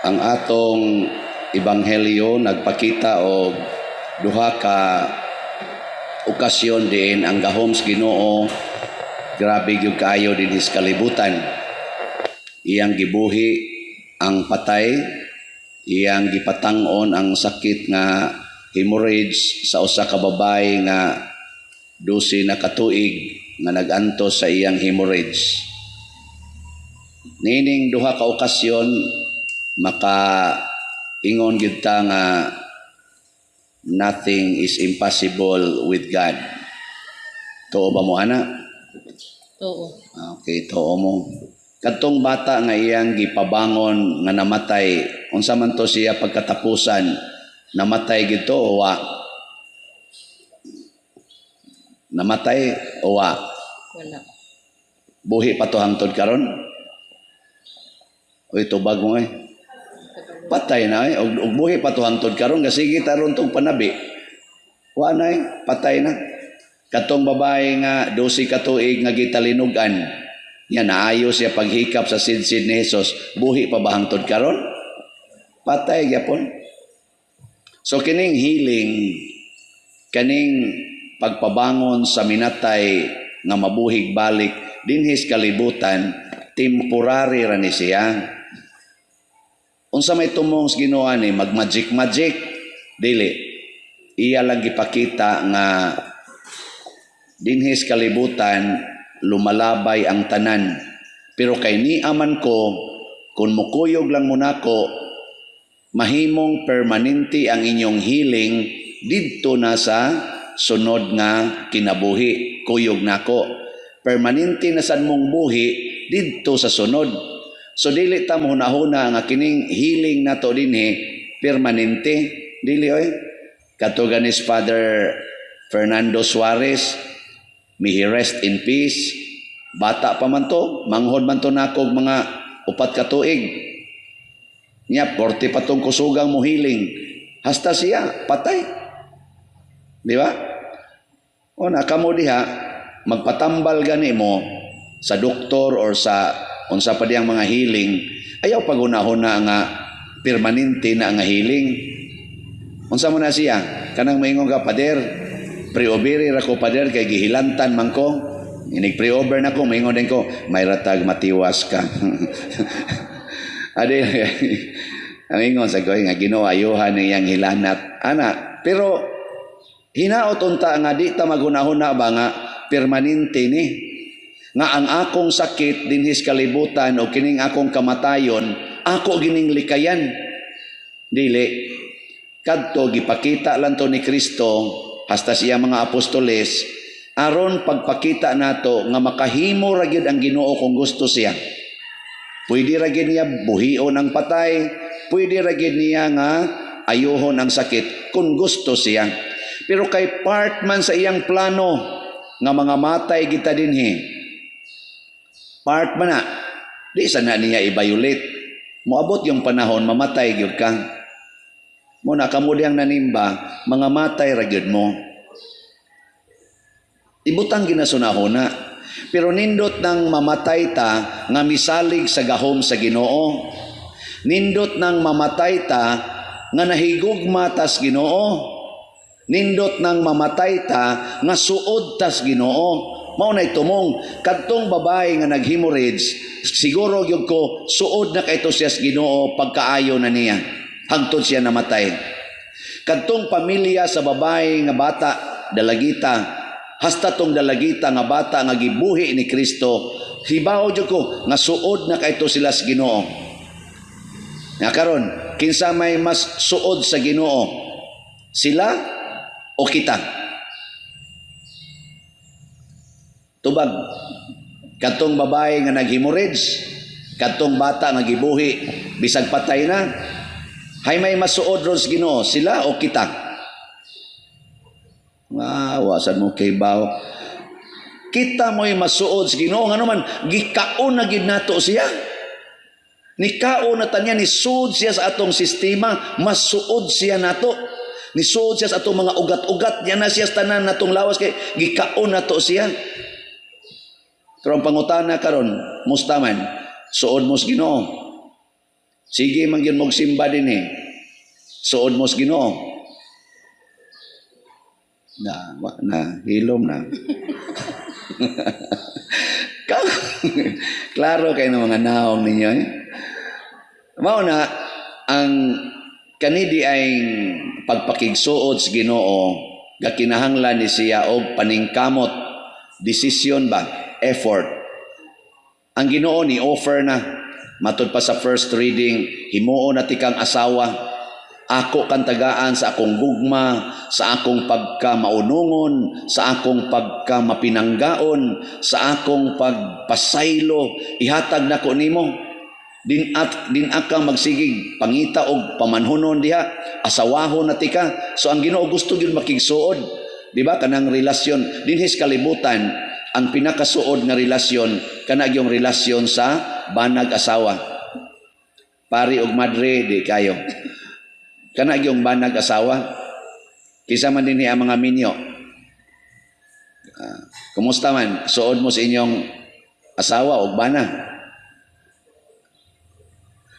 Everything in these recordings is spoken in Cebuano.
Ang atong ebanghelyo nagpakita og duha ka okasyon diin ang gahom sa Ginoo grabe gyud kaayo dinhi sa kalibutan. Iyang gibuhi ang patay, iyang gipatang-on ang sakit nga hemorrhage sa usa ka babae nga 12 na katuig nga nag-antos sa iyang hemorrhage. Niining duha ka okasyon, maka ingon gyud ta nga nothing is impossible with God. Tuo ba mo ana? Oo. Okay, tuo mo. Kadtong bata nga iyang gipabangon nga namatay, unsa man to siya pagkatapusan? Namatay gid to o wa? Namatay o wa? Wala. Buhi pa to hangtod karon? Uy, tubag mo eh. Patay na eh. Og buhi pa to hangtod karon, kasi sige taron tong panabi. Wa na eh, patay na. Katong babae nga 12 ka tuig nga gitalinugan, nya naayo siya paghikap sa sidsid ni Jesus, buhi pa ba hangtod karon? Patay gyapon. So kining healing, kaning pagpabangon sa minatay nga mabuhig balik dinhi sa kalibutan, temporary ra ni siya. Unsa may tumong sa Ginoo ani? Mag-magic magic? Dili. Iya lang gipakita nga dinhi sa kalibutan lumalabay ang tanan. Pero kay niaman ko, kung mukuyog lang mo nako, mahimong permanente ang inyong healing didto na sa sunod nga kinabuhi. Kuyog nako. Permanente na sad mong buhi didto sa sunod. So dili ta mohunahuna nga kining healing nato dinhi permanente. Dili oy. Kato ganis Father Fernando Suarez, may he rest in peace. Bata pa man to, manghod man to nako og mga 4 ka tuig. Nya 40 pa tong kusugang mo healing. Hasta siya patay. Di ba? O na kamo diha magpatambal gani mo sa doktor or sa unsa pa diyang mga healing, ayaw pagunahon na nga permanente na nga healing. Unsa mo na siya? Kanang maingon ka, "Pader, pre-overi ra ko, pader, kay gihilantan man ko. Inig pre-over na ko," maingon din ko, "May ratag matiwas ka." Adi, ang ingon sa ko, nga Ginoo ayuhan iyang hilanat. Ana, pero hinaot unta nga di ta magunahon na ba nga permanente ni. Nga ang akong sakit dinhi sa kalibutan o kining akong kamatayon, ako gining likayan. Dili. Kadto gipakita lang to ni Kristo hasta siya mga apostoles aron pagpakita nato nga makahimo ra gyud ang Ginoo kung gusto siya. Pwede ra gyud niya buhion ang patay, pwede ra gyud niya nga ayuhon ang sakit kung gusto siya. Pero kay part man sa iyang plano nga mga matay kita dinhi. Part man na, di sa na niya i-violate. Moabot yung panahon, mamatay gyud ka. Mo na kamo diyang nanimba, mga matay ra gyud mo. Ibutang ginasunahona. Pero nindot nang mamatay ta nga misalig sa gahom sa Ginoo. Nindot nang mamatay ta nga nahigugma tas Ginoo. Nindot nang mamatay ta nga suod tas Ginoo. Mao nay tumong kadtong babae nga nag-hemorrhage, siguro gyud ko suod na kayto siya sa Ginoo pagkaayo na niya hangtod siya namatay. Kadtong pamilya sa babae nga bata dalagita, hasta tong dalagita nga bata nga gibuhi ni Kristo, hibaw jud ko nga suod na kayto sila sa Ginoo. Nga karon, kinsa may mas suod sa Ginoo? Sila o kita? Tubag, katong babae nga nag-hemorrhage, katong bata nga gibuhi, bisag patay na, hay may masuod ron sa Ginoo, sila o kita? Wow, wasan mo kay baw. Kita mo'y masuod sa Ginoo, ngano man gikaon na gid nato siya. Nikaon na tanya, nisuod siya sa atong sistema, masuod siya nato. Nisuod siya sa atong mga ugat-ugat, yan na siya sa tanan natong lawas kay gikaon nato siya. Pero ang pangutana karon, musta man, suod mo sa Ginoo. Sige man gyud mog simba dinhi. Suod mo sa Ginoo. Na, wa na, hilom na. Klaro kay ng mga naong ninyo eh. Mao na ang kanidi ay pagpakigsuod sa Ginoo, gakinahanglan ni siya og paningkamot, desisyon ba, effort. Ang Ginoo ni offer na matud pa sa first reading, himuon na tikang asawa, ako kang tagaan sa akong gugma, sa akong pagka maunungon, sa akong pagka mapinanggaon, sa akong pagpasaylo, ihatag nako nimo. Din at din aka magsigig pangita og pamanhunon diha, asawahon na tika. So ang Ginoo gusto gyud makigsuod, di ba? Kanang relasyon dinhi sa kalibutan, ang pinakasuod nga relasyon kana gyung relasyon sa banag asawa. Pari og madre di kayo. Kana gyung banag asawa. Kisa man dinhi ang mga minyo. Kumusta man? Suod mo sa inyong asawa og bana?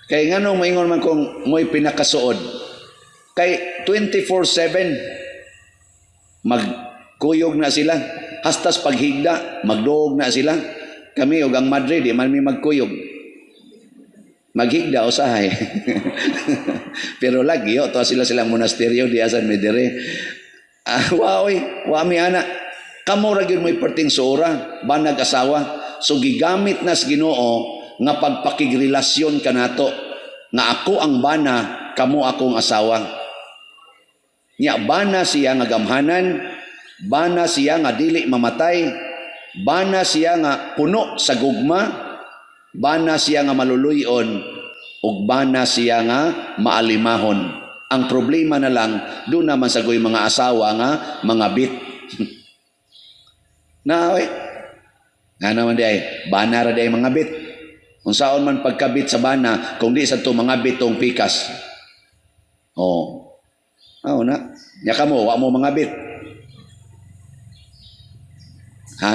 Kay nganong maingon man kung mo'y pinakasuod? Kay 24/7 magkuyog na sila. Hastas paghigda, magduog na sila. Kami og ang madre di man mi magkuyog. Maghigda usahay. Pero lagi yo to sila silang monasteryo di asan mi dire. Wa oy, wa mi ana. Kamo ra gyud mo'y perting suora, banag asawa. So gigamit nas Ginoo nga pagpakigrelasyon kanato nga ako ang bana, kamo akong asawa. Nya bana siya nga gamhanan, bana siya nga dili mamatay, bana siya nga puno sa gugma, bana siya nga maluluyon, ug bana siya nga maalimahon. Ang problema na lang, doon naman sa goy mga asawa nga mga bit. Na, oy. Nga naman di ay, bana ra di ay mga bit. Unsaon man pagkabit sa bana, kung di sa to mga bit tong pikas. Oh. Oh, na. Nya kamo, wa mo mga bit. Ha?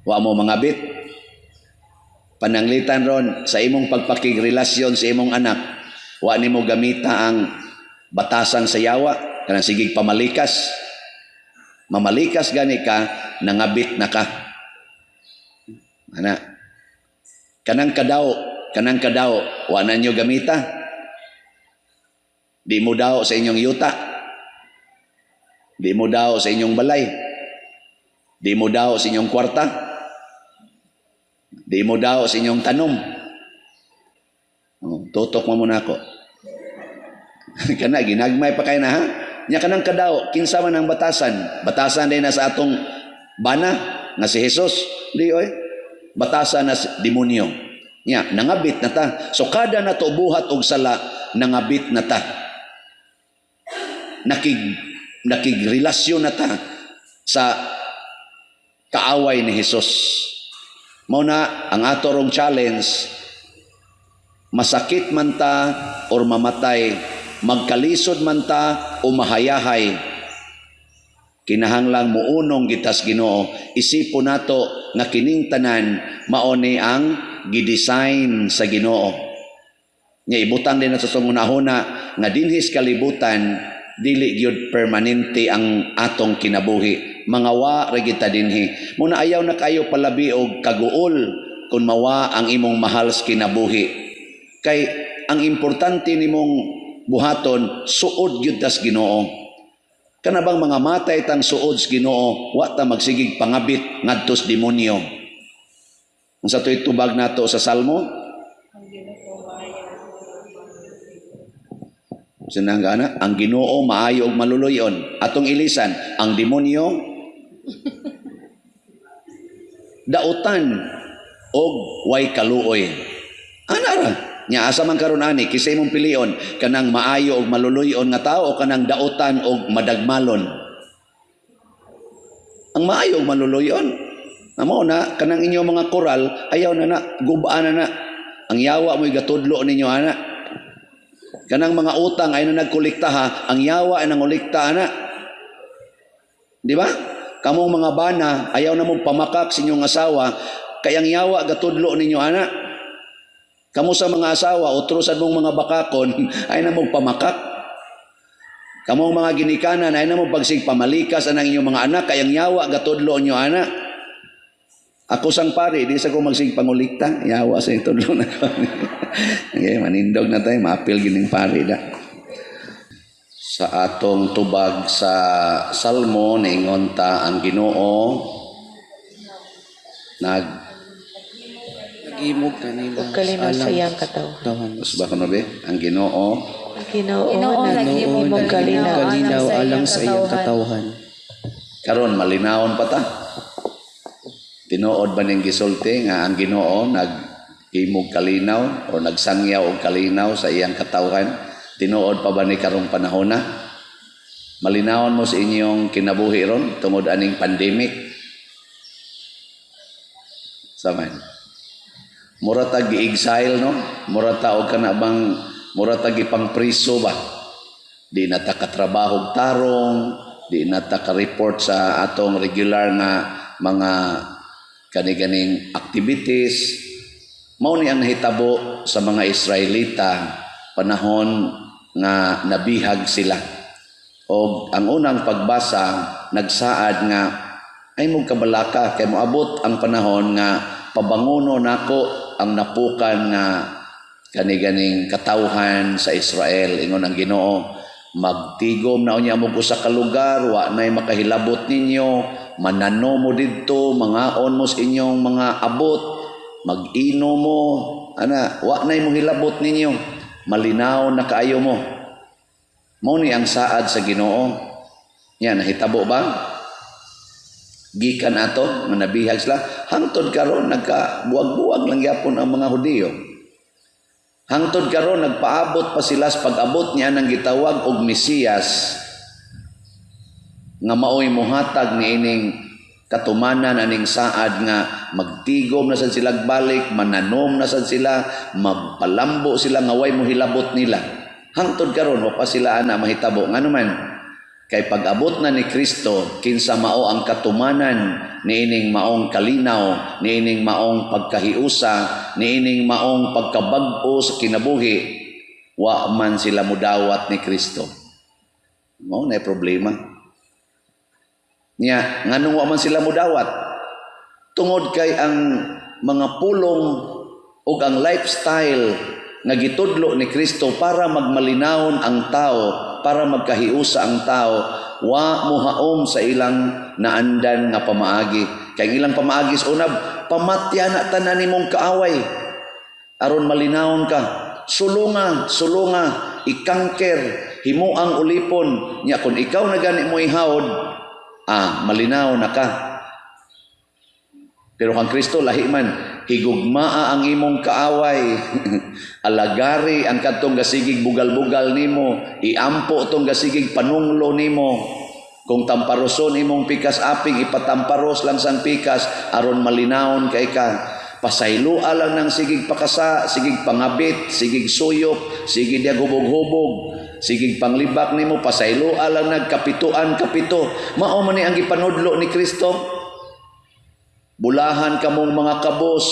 Wa mo mga bit. Pananglitan ron sa imong pagpakigrelasyon sa imong anak, wa nimo gamita ang batasan sa yawa, kanang sigig pamalikas. Mamalikas gani ka, nangabit na ka. Ana. Kanang kadaw, wa na nyo gamita. Di mo daw sa inyong yuta. Di mo daw sa inyong balay. Di mo daw sa inyong kwarta. Di mo daw sa inyong tanom. Oh, tutok mo muna ako. Kana, ginagmay pa kayo na ha? Nya kanang kadaw, kinsa man ang batasan? Batasan din na sa atong bana, nga si Jesus. Di oy. Batasan na si demonyo. Nya, nangabit na ta. So kada na to buhat og sala, nangabit na ta. Nakigrelasyon na ta sa kaaway ni Jesus. Mao na ang ato rong challenge, masakit man ta or mamatay, magkalisod man ta o mahayahay, kinahanglang muunong gitas Ginoo. Isipon nato nga kining tanan mao ni ang gidesign sa Ginoo. Nya ibutang din nato sa hunahuna nga dinhi sa kalibutan dili gyud permanente ang atong kinabuhi. Mga wa ra gyud ta dinhi. Muna ayaw na kayo palabi og kaguol kung mawa ang imong mahal sa kinabuhi. Kay ang importante nimong buhaton, suod gyud tas Ginoo. Kana bang mga matay tang suod sa Ginoo, wa ta magsigig pangabit ngadto sa demonyo. Unsa to'y tubag nato sa Salmo? Sinang gana, ang Ginoo maayo og maluluyon. Atong ilisan, ang demonyo dautan og way kaluoy. Ana ra. Nya asa man karon ani kisay imong pilion, kanang maayo og maluluyon nga tao o kanang dautan og madagmalon? Ang maayo og maluluyon. Amo na kanang inyo mga koral, ayaw na na, gubaan na na. Ang yawa mo'y gatudlo ninyo ana. Kanang mga utang ay na nagkolekta ha, ang yawa ay nangolekta ana. Di ba? Kamong mga bana, ayaw na mong pamakak sa inyong asawa, kay ang yawa gatudlo ninyo ana. Kamo sa mga asawa, otro sad mong mga bakakon, ay na mong pamakak. Kamong mga ginikanan, ay na mo pagsig pamalikas anang inyong mga anak, kayang yawa, gatudlo inyo anak. Ako sang pare, di sa ko magsig pangulikta, yawa sa itudlo na ko. Okay, manindog na tayo, maapil gining pare da. Sa atong tubag sa Salmo, niingon ta ang Ginoo nag Naghimog kanila Ug kalinaw sa iyang katawhan. katawhan. Mas ba kuno be? Ang Ginoo Ang Ginoo Ginoo naghimog naghimog kalinaw kalinaw alang sa iyang katawhan. Karon malinawon pa ta. Tinuod ba ning gisulti nga ang Ginoo naghimog kalinaw o nagsangyaw og kalinaw sa iyang katawhan? Tinuod pa ba ni karong panahon na? Malinawon mo sa inyong kinabuhi ron tungod aning pandemic? Saman. Mura ta gi-exile, no? Mura ta og kana bang mura ta gipangpriso ba? Di na ta katrabaho tarong, di na ta ka-report sa atong regular nga mga kani-ganing activities. Mao ni ang nahitabo sa mga Israelita panahon nga nabihag sila. Og ang unang pagbasa nagsaad nga ay mo kabalaka kay moabot ang panahon nga pabangono nako ang napukan nga kani-ganing katawhan sa Israel, ingon ang Ginoo. Magtigom na unya mo usa ka lugar, wa nay makahilabot ninyo, manano mo didto, mangaon mo sa inyong mga abot, mag-ino mo ana, wa nay mo hilabot ninyo, malinaw na kaayo mo. Mao ni ang saad sa Ginoo. Nya nahitabo ba gikan ato nga nabihag sila? Hangtod karon nagkabuwag-buwag lang gyapon ang mga Hudiyo. Hangtod karon nagpaabot pa sila sa pag-abot niya ng gitawag og Mesiyas nga maoy mohatag niining katumanan aning saad nga magtigom na sad sila balik, mananom na sad sila, magpalambo sila nga way mohilabot nila. Hangtod karon wa pa sila ana mahitabo. Ngano man? Kay pag-abot na ni Kristo, kinsa mao ang katumanan niining maong kalinaw, niining maong pagkahiusa, niining maong pagkabag-o sa kinabuhi, wa man sila mudawat ni Kristo. Mao na problema. Nya, nganong wa man sila mudawat? Tungod kay ang mga pulong ug ang lifestyle nga gitudlo ni Kristo para magmalinawon ang tao, para magkahiusa ang tao, wa mohaom sa ilang naandan nga pamaagi. Kay ang ilang pamaagi sa unab, pamatya na tanan nimong kaaway aron malinawon ka. Sulunga, sulunga, ikangker, himuang ulipon. Nya kung ikaw na gani mo ihawod, malinaw na ka. Pero kang Kristo lahi man, higugmaa ang imong kaaway. Alagari ang kadtong gasigig bugal-bugal nimo, iampo tong gasigig panunglo nimo. Kung tamparoson imong pikas aping, ipatamparos lang sang pikas aron malinawon kay ka. Pasayloa lang ng sigig pakasa, sigig pangabit, sigig suyop, sigig diag hubog-hubog, sigig panglibak nimo, pasayloa lang nagkapituan kapito. Mao man ni ang gipanudlo ni Kristo. Bulahan kamong mga kabos,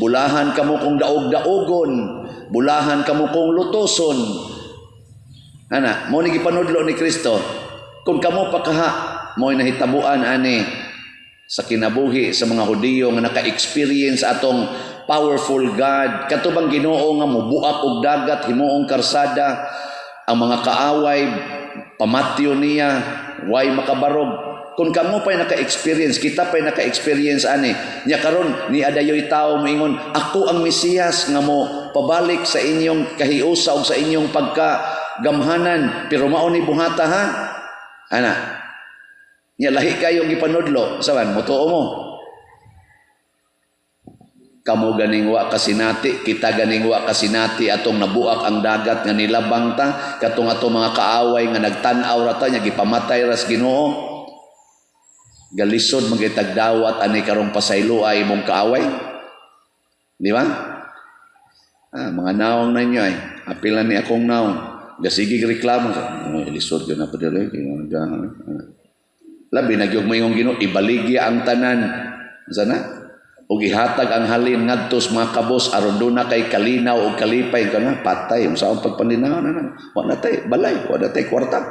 bulahan kamo kung daog-daogon, bulahan kamo kung lutoson. Ana, mo ni gipanudlo ni Kristo. Kung kamo pakaha, mo nahitabuan ani sa kinabuhi sa mga Hudiyo nga naka-experience atong powerful God. Kato bang Ginoo nga mobuak og dagat, himuong karsada, ang mga kaaway pamatyo niya, way makabarog. Kung kamo pa'y naka-experience, kita pa'y naka-experience ani. Nya karon ni adayoy tao moingon, "Ako ang Mesiyas nga mo pabalik sa inyong kahiusa ug sa inyong pagkagamhanan." Pero mao ni buhata ha. Ana. Nya lahi kayo gipanudlo, saban motuo mo? Kamo ganing wa kasinati, kita ganing wa kasinati atong nabuak ang dagat nga nilabang ta, katong atong mga kaaway nga nagtan-aw ra ta nya gipamatay ras Ginoo. Galisod magitagdawat ani karong pasayloa imong kaaway. Di ba? Mga naong ninyo ay apilan ni akong naong. Gasigig reklamo. Ay, lisod yun na pa dili. Labi na gyud mo imong Ginoo ibaligya ang tanan. Sana? Ug ihatag ang halin ngadto sa mga kabos aron duna kay kalinaw ug kalipay kana. Patay unsa ang pagpaninaw na, wa na tay balay, wa na tay kwarta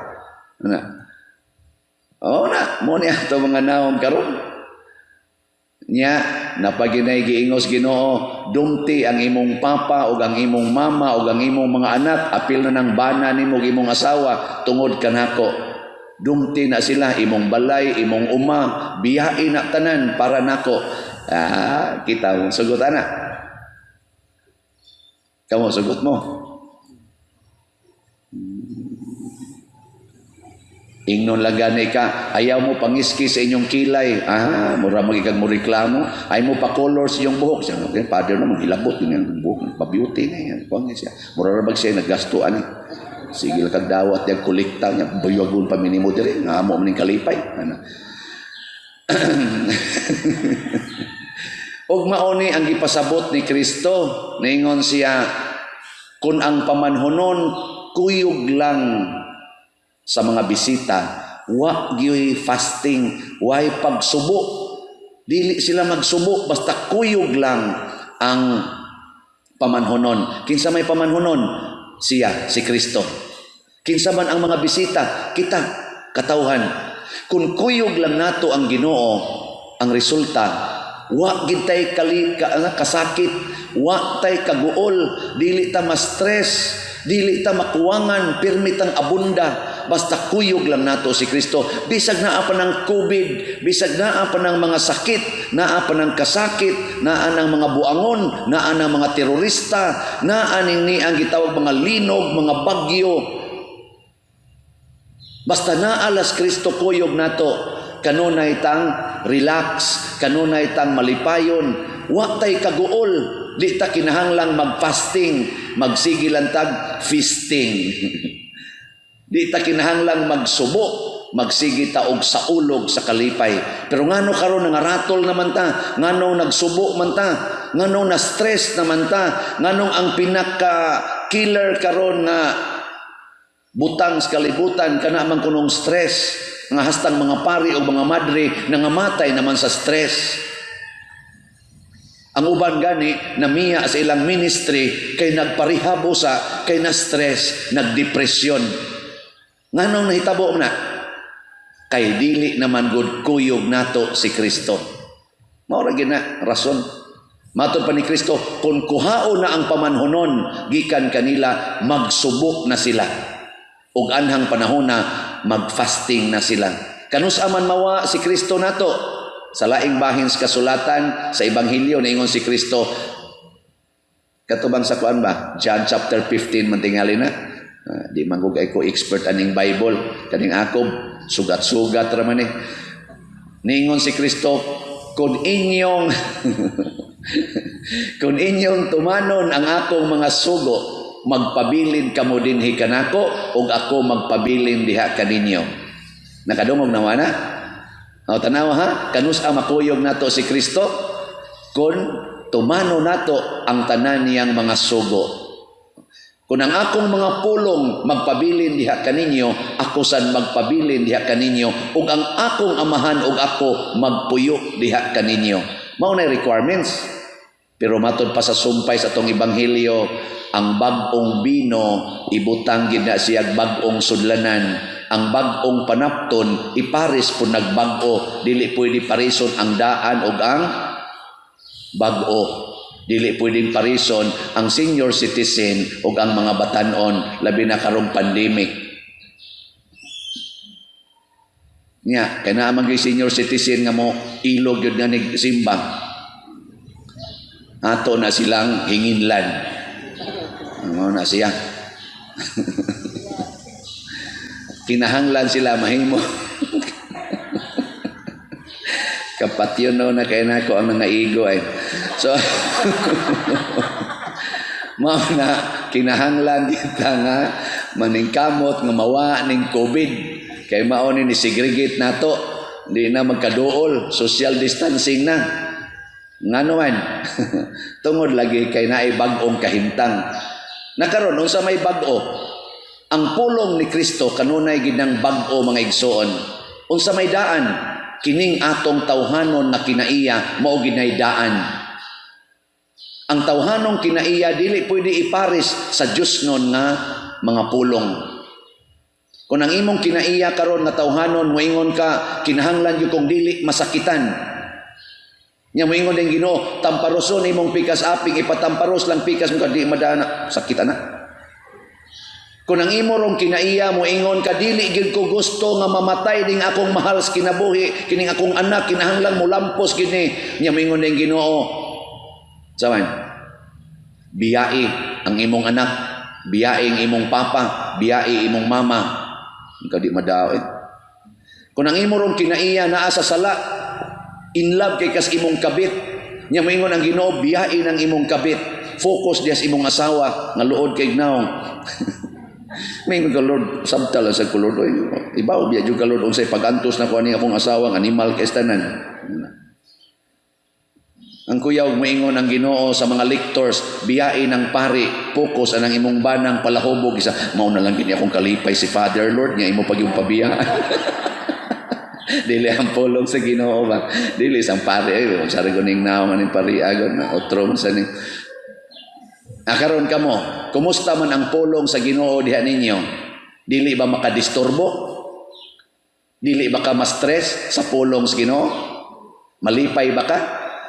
na. Oh, na mo ni ato mga naong karon nya napaginay giingos Ginoo, dumti ang imong papa ug ang imong mama ug ang imong mga anak, apil na ng bana nimo ug imong asawa tungod kanako. Dumti na sila, imong balay, imong uma, biyain na tanan para nako. Ah, kita mo sugot ana. Kamo sugot mo. Ingnon lang gani ka, ayaw mo pangiski sa inyong kilay. Ah, mura magigag mo reklamo. Ayaw mo pa color sa inyong buhok. Siya, okay, father naman, hilabot yun yung buhok. Pa-beauty na yan. Kuha siya. Mura ra siya naggasto ani. Sige lang kag dawat yung kolekta niya. Buyagon pa minimo diri. Nga mo maning kalipay. Ano. Og maoni ang gipasabot ni Kristo. Ningon siya, kung ang pamanhonon kuyog lang sa mga bisita, wa gyoy fasting, way pagsubo. Dili sila magsubo, basta kuyog lang ang pamanhonon. Kinsa may pamanhonon? Siya, si Kristo. Kinsa man ang mga bisita? Kita, katawhan. Kung kuyog lang nato ang Ginoo, ang resulta, wa gid tay kasakit, wa tay kaguol, dili ta ma-stress, dili ta makuwangan, pirmi tang abunda, basta kuyog lang nato si Kristo. Bisag naa pa ng COVID, bisag naa pa ng mga sakit, naa pa ng kasakit, naa ng mga buangon, naa ng mga terorista, naa ning ni ang gitawag mga linog, mga bagyo. Basta naalas Kristo kuyog nato, kanunay tang relax, kanunay tang malipayon, wa tay kaguol, di ta kinahanglang magfasting, magsige lang tag feasting. Di ta kinahanglang magsubo, magsige ta og saulog sa kalipay. Pero ngano karon nangaratol naman ta, ngano nagsubo man ta, ngano na-stress naman ta, nganong ang pinaka killer karon nga butang sa kalibutan kana man kunong stress, nga hastang mga pari o mga madre nangamatay naman sa stress. Ang uban gani namiya sa ilang ministry kay nagparehabo sa kay na stress, nagdepresyon. Nganong nahitabo na? Kay dili naman gud kuyog nato si Kristo. Mao ra gyud na rason. Matod pa ni Kristo, kung kuhaon na ang pamanhonon gikan kanila, magsubok na sila. Ug anhang panahona magfasting na sila. Kanus aman mawa si Kristo nato? Sa laing bahin sa kasulatan sa ebanghelyo niingon si Kristo, katubang sa kuan ba? John chapter 15 man tingali na. Di man ko kay ko expert aning Bible, kaning ako sugat-sugat ra man eh. Niingon si Kristo, kung inyong kung inyong tumanon ang akong mga sugo, magpabilin kamo dinhi kanako ug ako magpabilin diha kaninyo. Nakadungog na na? O tanawa ha, kanus ang makuyog nato si Kristo kung tumano nato ang tanan niyang mga sugo. Kung ang akong mga pulong magpabilin diha kaninyo, ako san magpabilin diha kaninyo, ug ang akong amahan ug ako magpuyo diha kaninyo. Mao na requirements. Pero matod pa sa sumpay sa atong ebanghelyo, ang bag-ong bino ibutang gid na siyag bag-ong sudlanan, ang bag-ong panapton ipares pud nagbag-o, dili pwede parison ang daan og ang bag-o. Dili pwedeng parison ang senior citizen ug ang mga batan-on, labi na karong pandemic. Nya, kay naa man gyud senior citizen nga mo ilog gyud nga nigsimba. Ato na silang hinginlan. Ano na siya. Kinahanglan sila mahimo. Kapatyon no na kay nako ang nangaigo ay. So mao na kinahanglan kita nga maningkamot nga mawa ning COVID kay mao ni segregate nato, di na magkaduol, social distancing na. Ngano man? Tungod lagi kay naay bag-ong kahimtang. Nakaron unsa may bag-o? Ang pulong ni Kristo kanunay gid nang bag-o mga igsoon. Unsa may daan? Kining atong tawhanon nga kinaiya mao ginay daan. Ang tawhanong kinaiya dili pwede ipares sa Diyosnon nga mga pulong. Kung ang imong kinaiya karon nga tawhanon, moingon ka, "Kinahanglan gyud kong dili masakitan." Nya moingon din Ginoo, "Tamparoson imong pikas aping, ipatamparos lang pikas mo ka, di madana, sakitan na." Kung ang imo rong kinaiya, moingon ka, "Dili gyud ko gusto nga mamatay ning akong mahal sa kinabuhi, kining akong anak, kinahanglan mo lampos kini." Nya moingon din Ginoo, saman, "Biyai ang imong anak, biyai ang imong papa, biyai imong mama." Ikaw di madao eh. Kung ang imo rong kinaiya naa sa sala, in love kay kas imong kabit, nya moingon ang Ginoo, "Biyai ang imong kabit. Focus diya sa imong asawa nga luod kay naong." Moingon ka, "Lord, sabta lang sa ko, Lord. Oy, ibaw biya jud ka, Lord, unsay pagantos na ko ani akong asawa, ang animal kay tanan." Ang kuyaw, moingon ang Ginoo sa mga lectors, "Biyain ang pari, focus anang imong banang palahubog isa." "Mao na lang gini akong kalipay si Father, Lord, nga imo pag yung pabiya." Dili ang pulong sa Ginoo ba? Dili sang pari ay sa ning naong aning pari agon na otro man sa ni. Ah, karon kamo, kumusta man ang pulong sa Ginoo diha ninyo? Dili ba makadisturbo? Dili ba ka ma-stress sa pulong sa Ginoo? Malipay ba ka?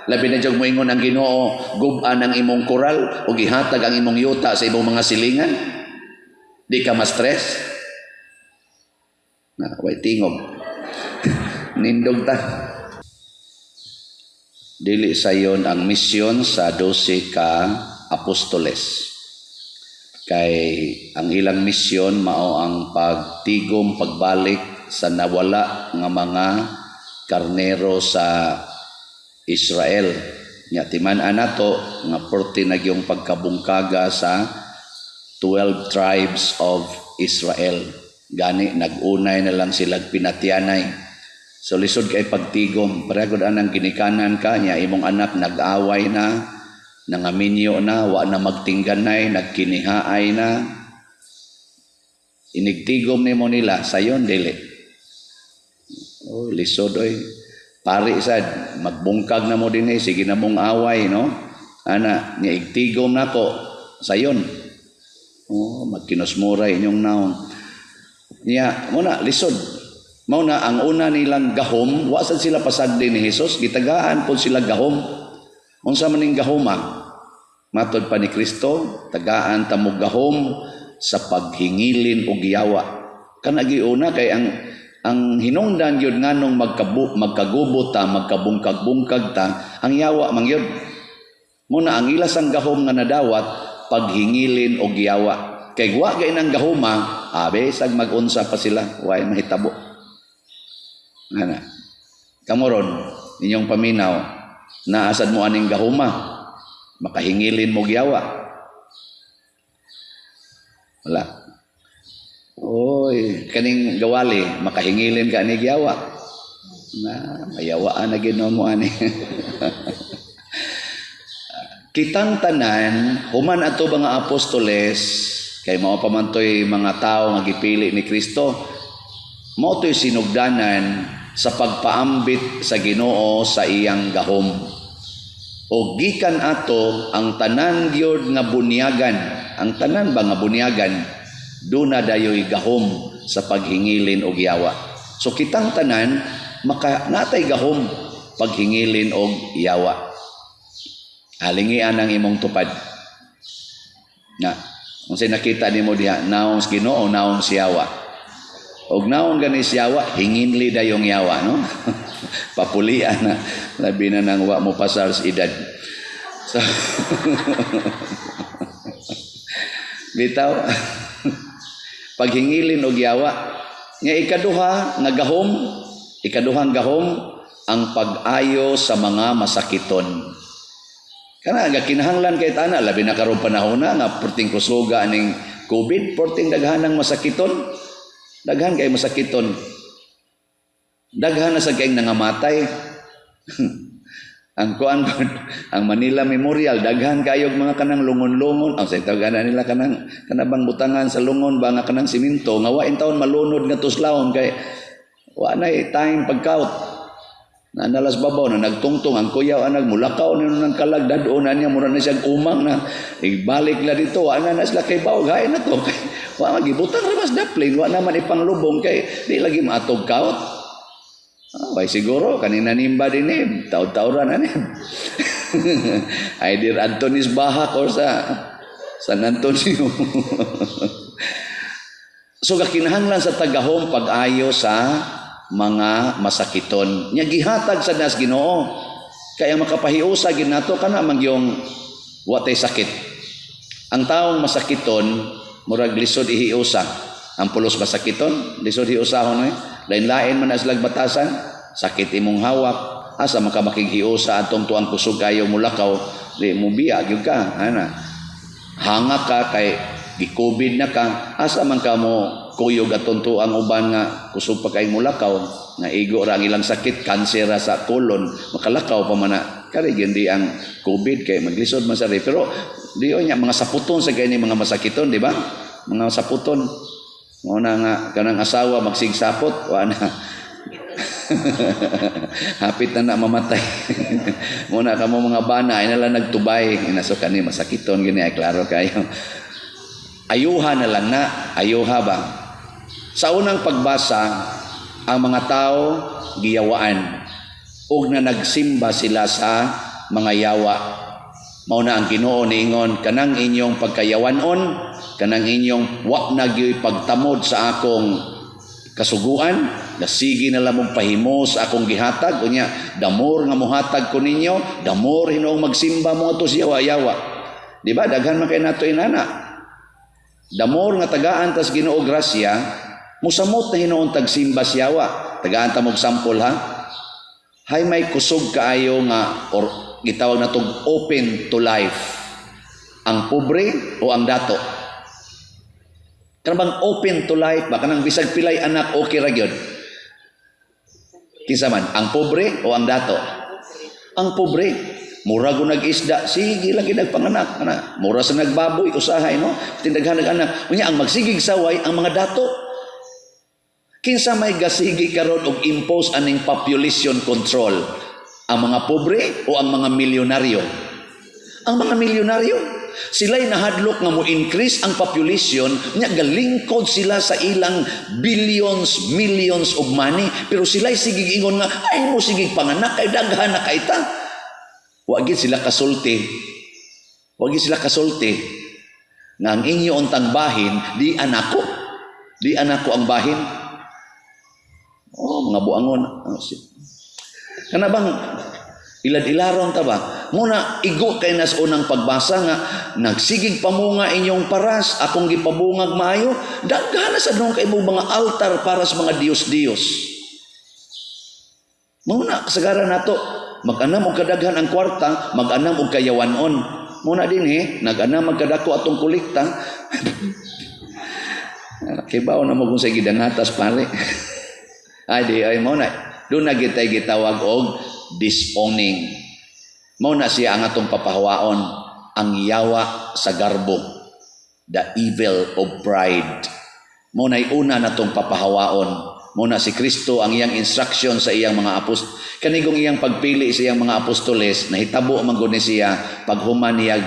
Labi na jud moingon ang Ginoo, "Gub-an ang imong koral ug ihatag ang imong yuta sa imong mga silingan." Di ka ma-stress? Na, way tingog. Nindog ta. Dili sayon ang misyon sa 12 ka apostoles. Kay ang ilang misyon mao ang pagtigom, pagbalik sa nawala nga mga karnero sa Israel. Nya timan-an nato nga perti na gyung pagkabungkaga sa 12 tribes of Israel. Gani nag-unay na lang sila pinatyanay. So lisod kay pagtigom. Pareho gud anang ginikanan ka nya imong anak nag-away na, nangaminyo na, wa na magtingganay, nagkinihaay na. Inigtigom nimo nila, sayon dili. Oh, lisod oy. Pari sad magbungkag na mo dinhi, sige na mong away, no? Ana, nya igtigom nako, sayon. Oh, magkinusmuray inyong naong. Nya, mo na lisod. Mao na ang una nilang gahom, wa sad sila pasagdi ni Hesus, gitagaan pod sila gahom. Unsa man ning gahoma? Matod pa ni Kristo, tagaan ta mo gahom sa paghingilin og yawa. Kana giuna kay ang hinungdan gyud nganong magkagubo ta, magkabungkag-bungkag ta, ang yawa man gyud. Muna ang ilas ang gahom nga nadawat paghingilin og yawa. Kay wa gay nang gahoma, abe sag magunsa pa sila, way mahitabo. Ana. Kamoron, inyong paminaw, naasad mo aning gahuma, makahingilin mo yawa. Wala. Oy, kaning gawali, makahingilin ka ni yawa. Na, mayawaan na Ginoo mo ani. Kitang tanan, human ato mga apostoles, kay mao pa man to'y mga tao nga gipili ni Kristo, mao to'y sinugdanan sa pagpaambit sa Ginoo sa iyang gahom. O gikan ato ang tanan gyud nga bunyagan, ang tanan ba nga bunyagan, duna dayoy gahom sa paghingilin og yawa. So kitang tanan maka natay gahom paghingilin og yawa. Alingian ang imong tupad. Na, unsay nakita nimo diha, naong sa Ginoo, naong siyawa. Og naong gani siyawa, hinginli dayong yawa, no? Papulian na, labi na nang wa mo pasar sa edad. So, bitaw, paghingilin og yawa. Nga ikaduha nga gahom, ikaduhang gahom, ang pag-ayo sa mga masakiton. Kana nga kinahanglan kay tana, labi na karon panahon na nga perting kusuga aning COVID, perting daghan ang masakiton. Daghan kay masakiton. Daghan na sa kayong nangamatay. Ang kuan ang Manila Memorial, daghan kayog mga kanang lungon-lungon. Ang sa tawag nila kanang kanabang butangan sa lungon ba nga kanang simento nga wa taon malunod nga tuslawon kay wa nay time pagkaut. Naanalas babaw na nagtungtong ang kuyaw anag mulakaw ni nang kalag dad-on na niya, mura na siyang umang na ibalik la dito, wa na na sila kay bawog hain na to kay wa magibutang ra mas daplin, wa naman ipanglubong kay di lagi maatog kaut. Ah, way siguro kanina nimba din eh taud-tauran ani either Antonis Bahak or sa San Antonio. So gakinahanglan sa tagahom pag-ayo sa mga masakiton. Nya gihatag sa nas Ginoo. Kaya makapahiusa gid nato kana man yung watay sakit. Ang taong masakiton murag lisod ihiusa. Ang pulos masakiton, lisod hiusahon eh. Lain-lain man na silag batasan, sakit imong hawak, asa maka makighiusa atong tuang kusog kayo mulakaw, di mo biya gyud ka, ana. Hanga ka kay gi-COVID na ka, asa man ka mo kuyog atong tuang uban nga kusog pa kay mulakaw, nga igo ra ang ilang sakit, kanser ra sa kolon, makalakaw pa man na. Kari gyud di ang COVID kay maglisod man sa pero di niya mga saputon sa kay mga masakiton, di ba? Mga saputon. Mao na nga kanang asawa magsigsapot, wa na. Hapit na na mamatay. Muna kamo mga bana ay nala nagtubay, inaso kani masakiton gini ay klaro kayo. Ayuha na lang na, ayuha ba? Sa unang pagbasa, ang mga tao giyawaan ug na nagsimba sila sa mga yawa. Mao na ang Ginoo niingon, kanang inyong pagkayawanon, kanang inyong wa na gyuy pagtamod sa akong kasuguan, nasigi na lamong pahimo sa akong gihatag, unya damor nga mohatag ko ninyo, damor hinuong magsimba mo ato sa yawa-yawa. Di ba? Daghan man kay nato inana. Damor nga tagaan tas Ginoo grasya, musamot na hinuon tagsimba siyawa. Tagaan ta mog sample ha. Hay may kusog kaayo nga or gitawag natong open to life. Ang pobre o ang dato? Kanang bang open to life ba kanang bisag pilay anak okay ra gyud? Kinsa man, ang pobre o ang dato? Ang pobre. Mura go nag-isda, sige lagi nagpanganak ana. Mura sa nagbaboy usahay no. Tindaghan anak. Unya ang magsigig saway ang mga dato. Kinsa may gasigi karon og impose aning population control? Ang mga pobre o ang mga milyonaryo? Ang mga milyonaryo. Sila'y nahadlok nga mo increase ang population, nya galingkod sila sa ilang billions, millions of money, pero sila'y sigig ingon nga ay mo sigig panganak kay daghan na kayta. Wa gid sila kasulti. Wa gid sila kasulti nga ang inyo untang bahin di anako. Di anako ang bahin. Oh, mga buangon. Kana bang ilad-ilaron ta ba? Muna igo kay nas unang pagbasa nga nagsigig pamunga inyong paras, akong gipabungag maayo, daghan na sa dong kay mo mga altar para sa mga diyos-diyos. Muna kasagaran nato mag-anam og kadaghan ang kwarta, mag-anam og kayawanon. Muna din eh, nag-anam magkadako atong kolekta. Kibaw na mo kung sa gidangatas pare. Ay di ay mo na. Doon na gitay gitawag og disowning. Mao na siya ang atong papahawaon, ang yawa sa garbo, the evil of pride. Mao na'y una natong papahawaon. Mao na si Kristo ang iyang instruction sa iyang mga apostol. Kanigong iyang pagpili sa iyang mga apostoles, nahitabo man gud ni siya paghuman niyag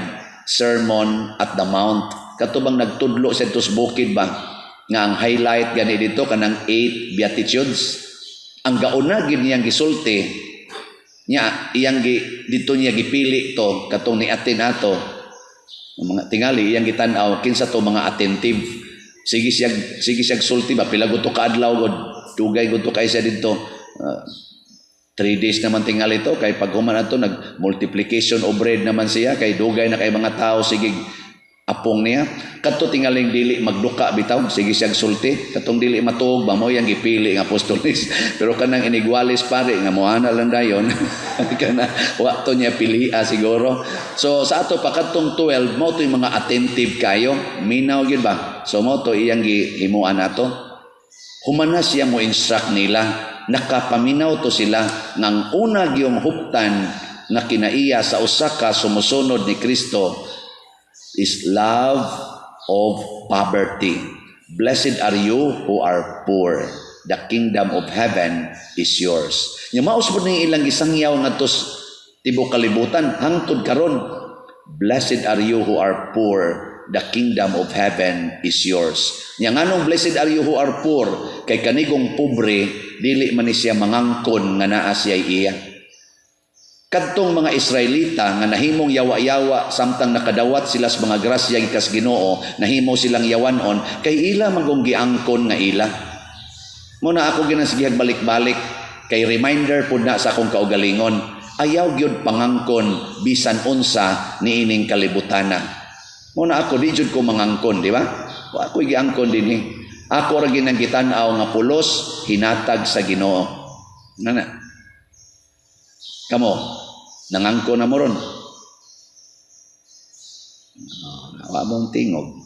sermon at the mount. Katubang nagtudlo sa tos bukid ba nga ang highlight gani dito kanang 8 beatitudes. Ang gauna gid niyang gisulti niya iyang gi, dito niya gipili to katong ni-atin ato ang mga tingali iyang gitan-aw kinsa to mga attentive. Sige siya sulti ba pila gud to kaadlaw gud dugay gud to kay siya didto. 3 days naman tingali to kay pag human ato nag multiplication of bread naman siya kay dugay na kay mga tao sige apong niya kadto tingaling dili magduka bitaw sige siyang sulti katong dili matuog ba mo yang gipili nga apostoles. Pero kanang inigwalis pare nga moana lang dayon kana wa to niya pilia siguro. So sa ato pa kadtong 12 mo to yung mga attentive kayo minaw gyud ba. So mo to iyang gihimuan ato. Human na siya mo instruct nila, nakapaminaw to sila ngang una gyung huptan nga kinaiya sa usa ka sumusunod ni Kristo is love of poverty. Blessed are you who are poor. the kingdom of heaven is yours. Nya mao sad ni ilang gisangyaw ngadto sa tibok kalibutan hangtod karon. Blessed are you who are poor, the kingdom of heaven is yours. Nya nganong blessed are you who are poor? Kay kanigong pobre, dili man ni siya mangangkon nga naa siya iya. Kadtong mga Israelita nga nahimong yawa-yawa samtang nakadawat sila sa mga grasya gikas Ginoo, nahimo silang yawanon kay ila man giangkon nga ila. Mao na ako ginasigihag balik-balik kay reminder pud na sa akong kaugalingon. Ayaw gyud pangangkon bisan unsa niining kalibutana. Mao na ako, di jud ko mangangkon, di ba? Wa ako giangkon dinhi. Ako ra ginang gitan-aw nga pulos hinatag sa Ginoo. Ngana. Kamo, nangangkon na mo ron? Oh, wa mong tingog.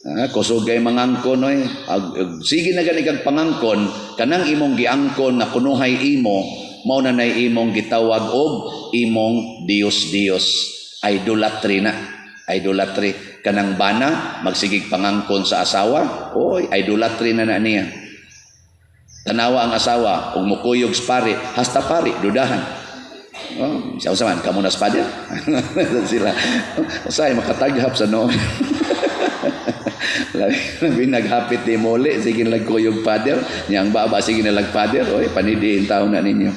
Ah, kusog kay mangangkon oy. Ag, sige na gani kag pangangkon, kanang imong giangkon nga kunuhay imo, mao na nay imong gitawag og imong Dios-Dios. Idolatry na. Idolatry. Kanang bana, magsigig pangangkon sa asawa, oy, idolatry na na niya. Tanawa ang asawa, ug mukuyog sa pari, hasta pari, dudahan. Oh, siya man, kamo na sa father. Sila. Usay makataghap sa noo. Labi, labi naghapit ni muli, sige nagkuyog father, niyang baba sige nalag father, oy, panidiin taon na ninyo.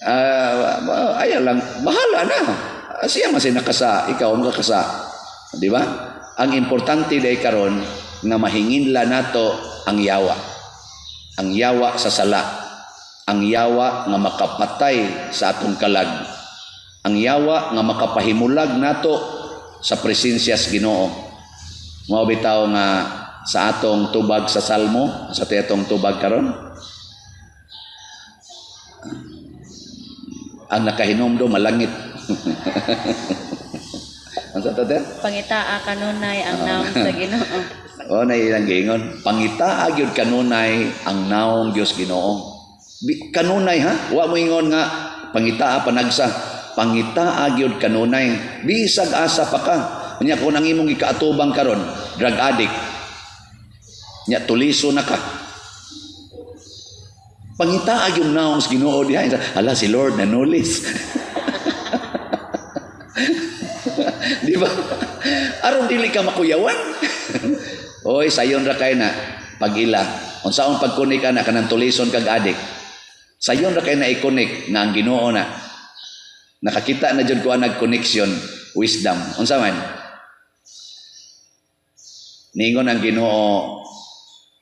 Ah, ayaw lang, bahala na. Siya man siya nakasa, ikaw makakasa. Di ba? Ang importante day karon nga mahinginla nato ang yawa. Ang yawa sa sala. Ang yawa nga makapatay sa atong kalag. Ang yawa nga makapahimulag nato sa presensya sa Ginoo. Mao bitaw nga sa atong tubag sa Salmo, sa atong tubag karon, ang nakahinomdom malangit. Ang sa to? Pangitaa kanunay ang naong sa Ginoo. O na ilang giingon, pangitaa gyud kanunay ang naong Dios Ginoo. Kanunay ha, wa mo ingon nga pangitaa panagsa, pangitaa gyud kanunay. Bisag asa pa ka. Unya kung ang imong gikaatubang karon, drug addict. Nya tuliso na ka. Pangitaa gyud naong sa Ginoo diha. Hala, si Lord nanulis. Di ba? Aron dili ka makuyawan. Oy, sayon ra kay na pag-ila. Unsaon pagkunik ana kanang tulison kag adik? Sayon ra kay na i-connect nga ang Ginoo na. Nakakita na jud ko ang nag-connection wisdom. Unsa man? Ningon ang Ginoo,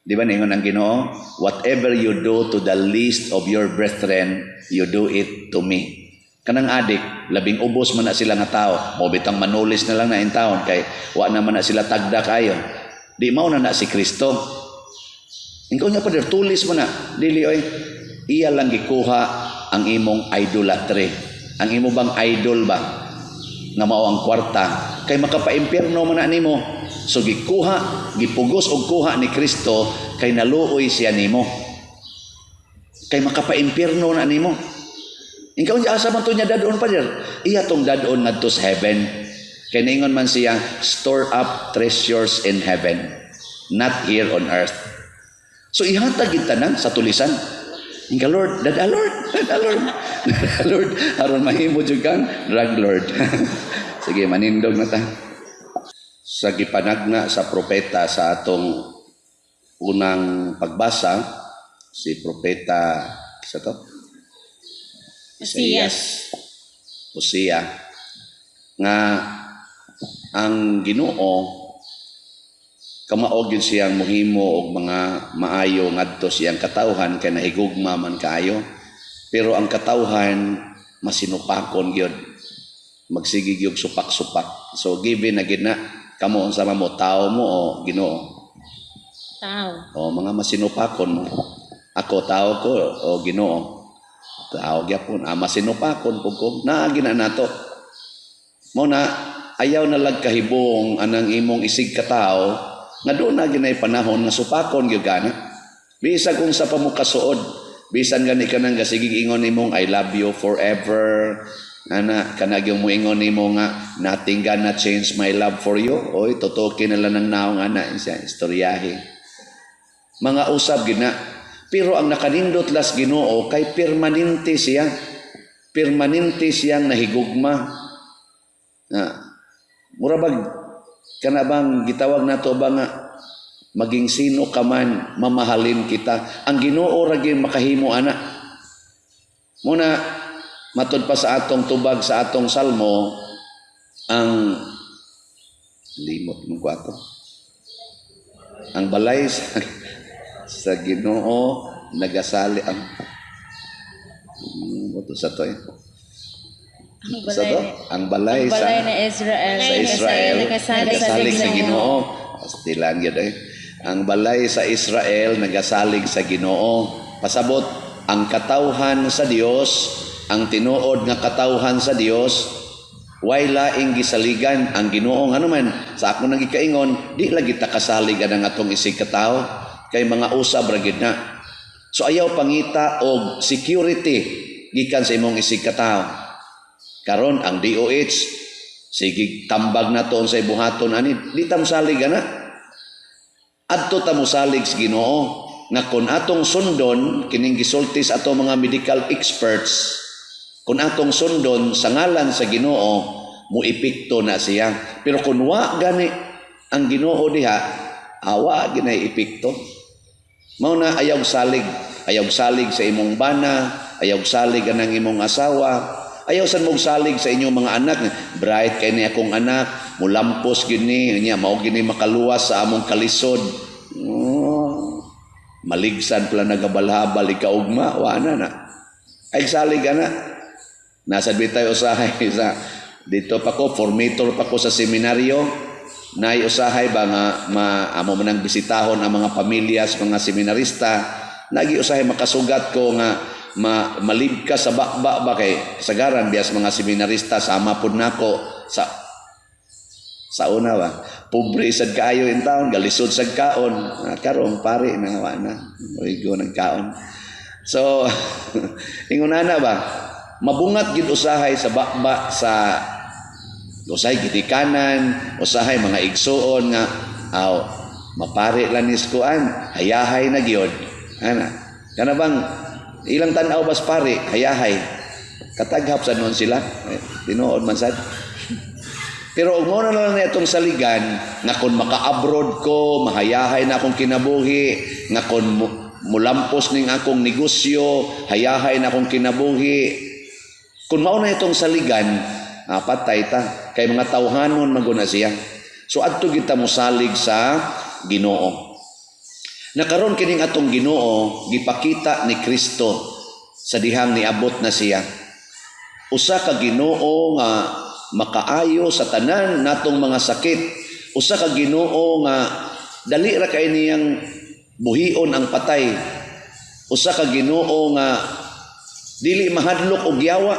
di ba ningon ang Ginoo? Whatever you do to the least of your brethren, you do it to me. Kanang adik, labing ubos man na sila nga tao. Mo bitang manulis na lang na in taon kay wa naman na sila tagda kayo. Di mao na na si Kristo. Ingko nga pa tulis mo na. Dili oy. Iya lang gikuha ang imong idolatry. Ang imo bang idol ba? Nga mao ang kwarta kay makapaimpierno man na nimo. So gikuha, gipugos og kuha ni Kristo kay naluoy siya nimo. Kay makapaimpierno na nimo. Ikaw niya asa man to niya dadon pa dir. Iya tong dadon ngadto sa heaven. Kay ningon man siya, store up treasures in heaven, not here on earth. So ihatag gid tanan sa tulisan. Inka Lord, dada Lord, dada Lord, dada Lord, aron mahimo jud kang drug lord. Sige, manindog na ta. Sa gipanagna sa propeta sa atong unang pagbasa, si propeta sa to? Osias. Hosea, nga ang Ginoo kamao gyud siyang mohimo og mga maayo ngadto siyang katawhan kay nahigugma man kaayo, pero ang katawhan masinupakon gyud, magsige gyud supak-supak. So given na gid na kamo, unsa man mo, tao mo o Ginoo? Tao. O mga masinupakon mo. Ako, tao ko o Ginoo? Tao gyapon. Ah, masinupakon pud ko. Naagi na nato. Mo na ayaw na lag kahibong anang imong isig katao nga doon na ginay panahon nga supakon gyud ka na. Bisag unsa pa mo kasuod, bisan gani ka nang gasigig ingon nimong "I love you forever." Ana, kana gyud mo ingon nimo nga "Nothing gonna change my love for you." Oy, tutukin na lang ng naong ana siya, istoryahe. Mga usab gina. Pero ang nakanindot las Ginoo kay permanente siya. Permanente siyang nahigugma. Na, mura bag kana bang gitawag nato ba nga maging sino ka man, mamahalin kita? Ang Ginoo ra gyud makahimo ana. Muna matud pa sa atong tubag sa atong salmo, ang limot mo ko ato. Ang balay sa Ginoo nagasali ang to sa to eh. Ang Sa balay to? ni Ang balay ang balay sa ni Israel sa Israel nagasalig nagasalig sa Ginoo. Astilan gyud eh. Ang balay sa Israel nagasalig sa Ginoo. Pasabot ang katawhan sa Dios, ang tinuod nga katawhan sa Dios, way laing gisaligan ang Ginoo. Ano man sa ako nang gikaingon, di lagi ta kasalig ang atong isig katawo kay mga usab ra gyud na. So ayaw pangita og security gikan sa imong isig katawo. Karon ang DOH sige tambag na to unsay buhaton ani, di ta mosalig ana. Adto ta mosalig sa Ginoo nga kun atong sundon kining gisulti sa ato mga medical experts, kun atong sundon sa ngalan sa Ginoo, mo epekto na siya. Pero kun wa gani ang Ginoo diha, awa ginay epekto. Mao na ayaw salig, ayaw salig sa imong bana, ayaw salig anang imong asawa, ayaw san mong salig sa inyong mga anak. Bright kay ni akong anak, mulampos gyud ni, nya mao gyud ni makaluwas sa among kalisod. Oh, maligsan pala nagabalhabal ikaugma, wa na na. Ay salig ana. Nasa bitay usahay sa dito pa ko, formator pa ko sa seminaryo, nay usahay ba nga ma, amo man ang bisitahon ang mga pamilya sa mga seminarista, nagi usahay makasugat ko nga ma, malibka sa bakba ba kay kasagaran bias mga seminarista sama pud nako sa una ba, pobre sad kaayo in town, galisod sad kaon. Ah, karong pare na, wa na oigo nagkaon. So ingon ana ba, mabungat gid usahay sa bakba sa usahay gitikanan, usahay mga igsuon nga aw mapare lang ni kuan, hayahay na gyud ana. Kana bang ilang tan-aw bas pare, hayahay, kataghap sa noon sila eh, tinuod man sad. Pero ug mao na lang itong saligan nga kung maka-abroad ko, mahayahay na akong kinabuhi, nga kung mulampos ning akong negosyo, hayahay na akong kinabuhi. Kung mao na itong saligan, patay ta. Kay mga tawhanon maguna siya. So adto kita mosalig sa Ginoo. Nakaron kining atong Ginoo gipakita ni Kristo sa dihang niabot na siya. Usa ka Ginoo nga makaayo sa tanan natong mga sakit. Usa ka Ginoo nga dali ra kay niyang buhion ang patay. Usa ka Ginoo nga dili mahadlok og yawa,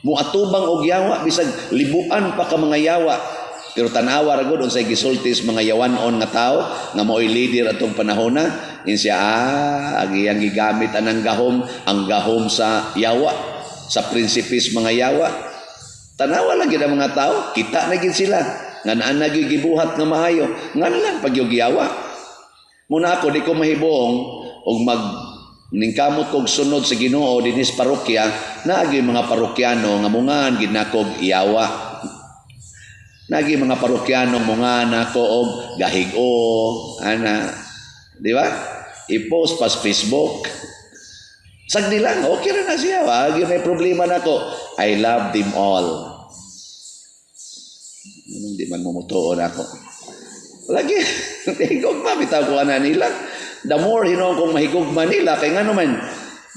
muatubang og yawa bisag libuan pa ka mga yawa. Pero tan-awa ra gud unsay gisulti sa mga yawanon nga tawo nga maoy leader atong panahona, insiya ang iyang gigamit anang gahom, ang gahom sa yawa, sa prinsipis mga yawa. Tanawa lang gid ang mga tao, kita na gid sila nga naa na gyud gibuhat nga maayo, ngan lang pag yawa. Muna ako di ko mahibuong og mag ningkamot kog sunod sa Ginoo dinhi sa parokya, naa gyud mga parokyano nga mungan gid nakog yawa. Nagi mga parokyano mungan nako og gahig-o ana, di ba? I-post pa sa Facebook. Sagdi lang, okay ra na siya. Wa gyud may problema nako. I love them all. Hindi man mumutuon ako. Lagi, higugma, bitaw ko ana nila. The more hinuon kong mahigugma nila, kay ngano man,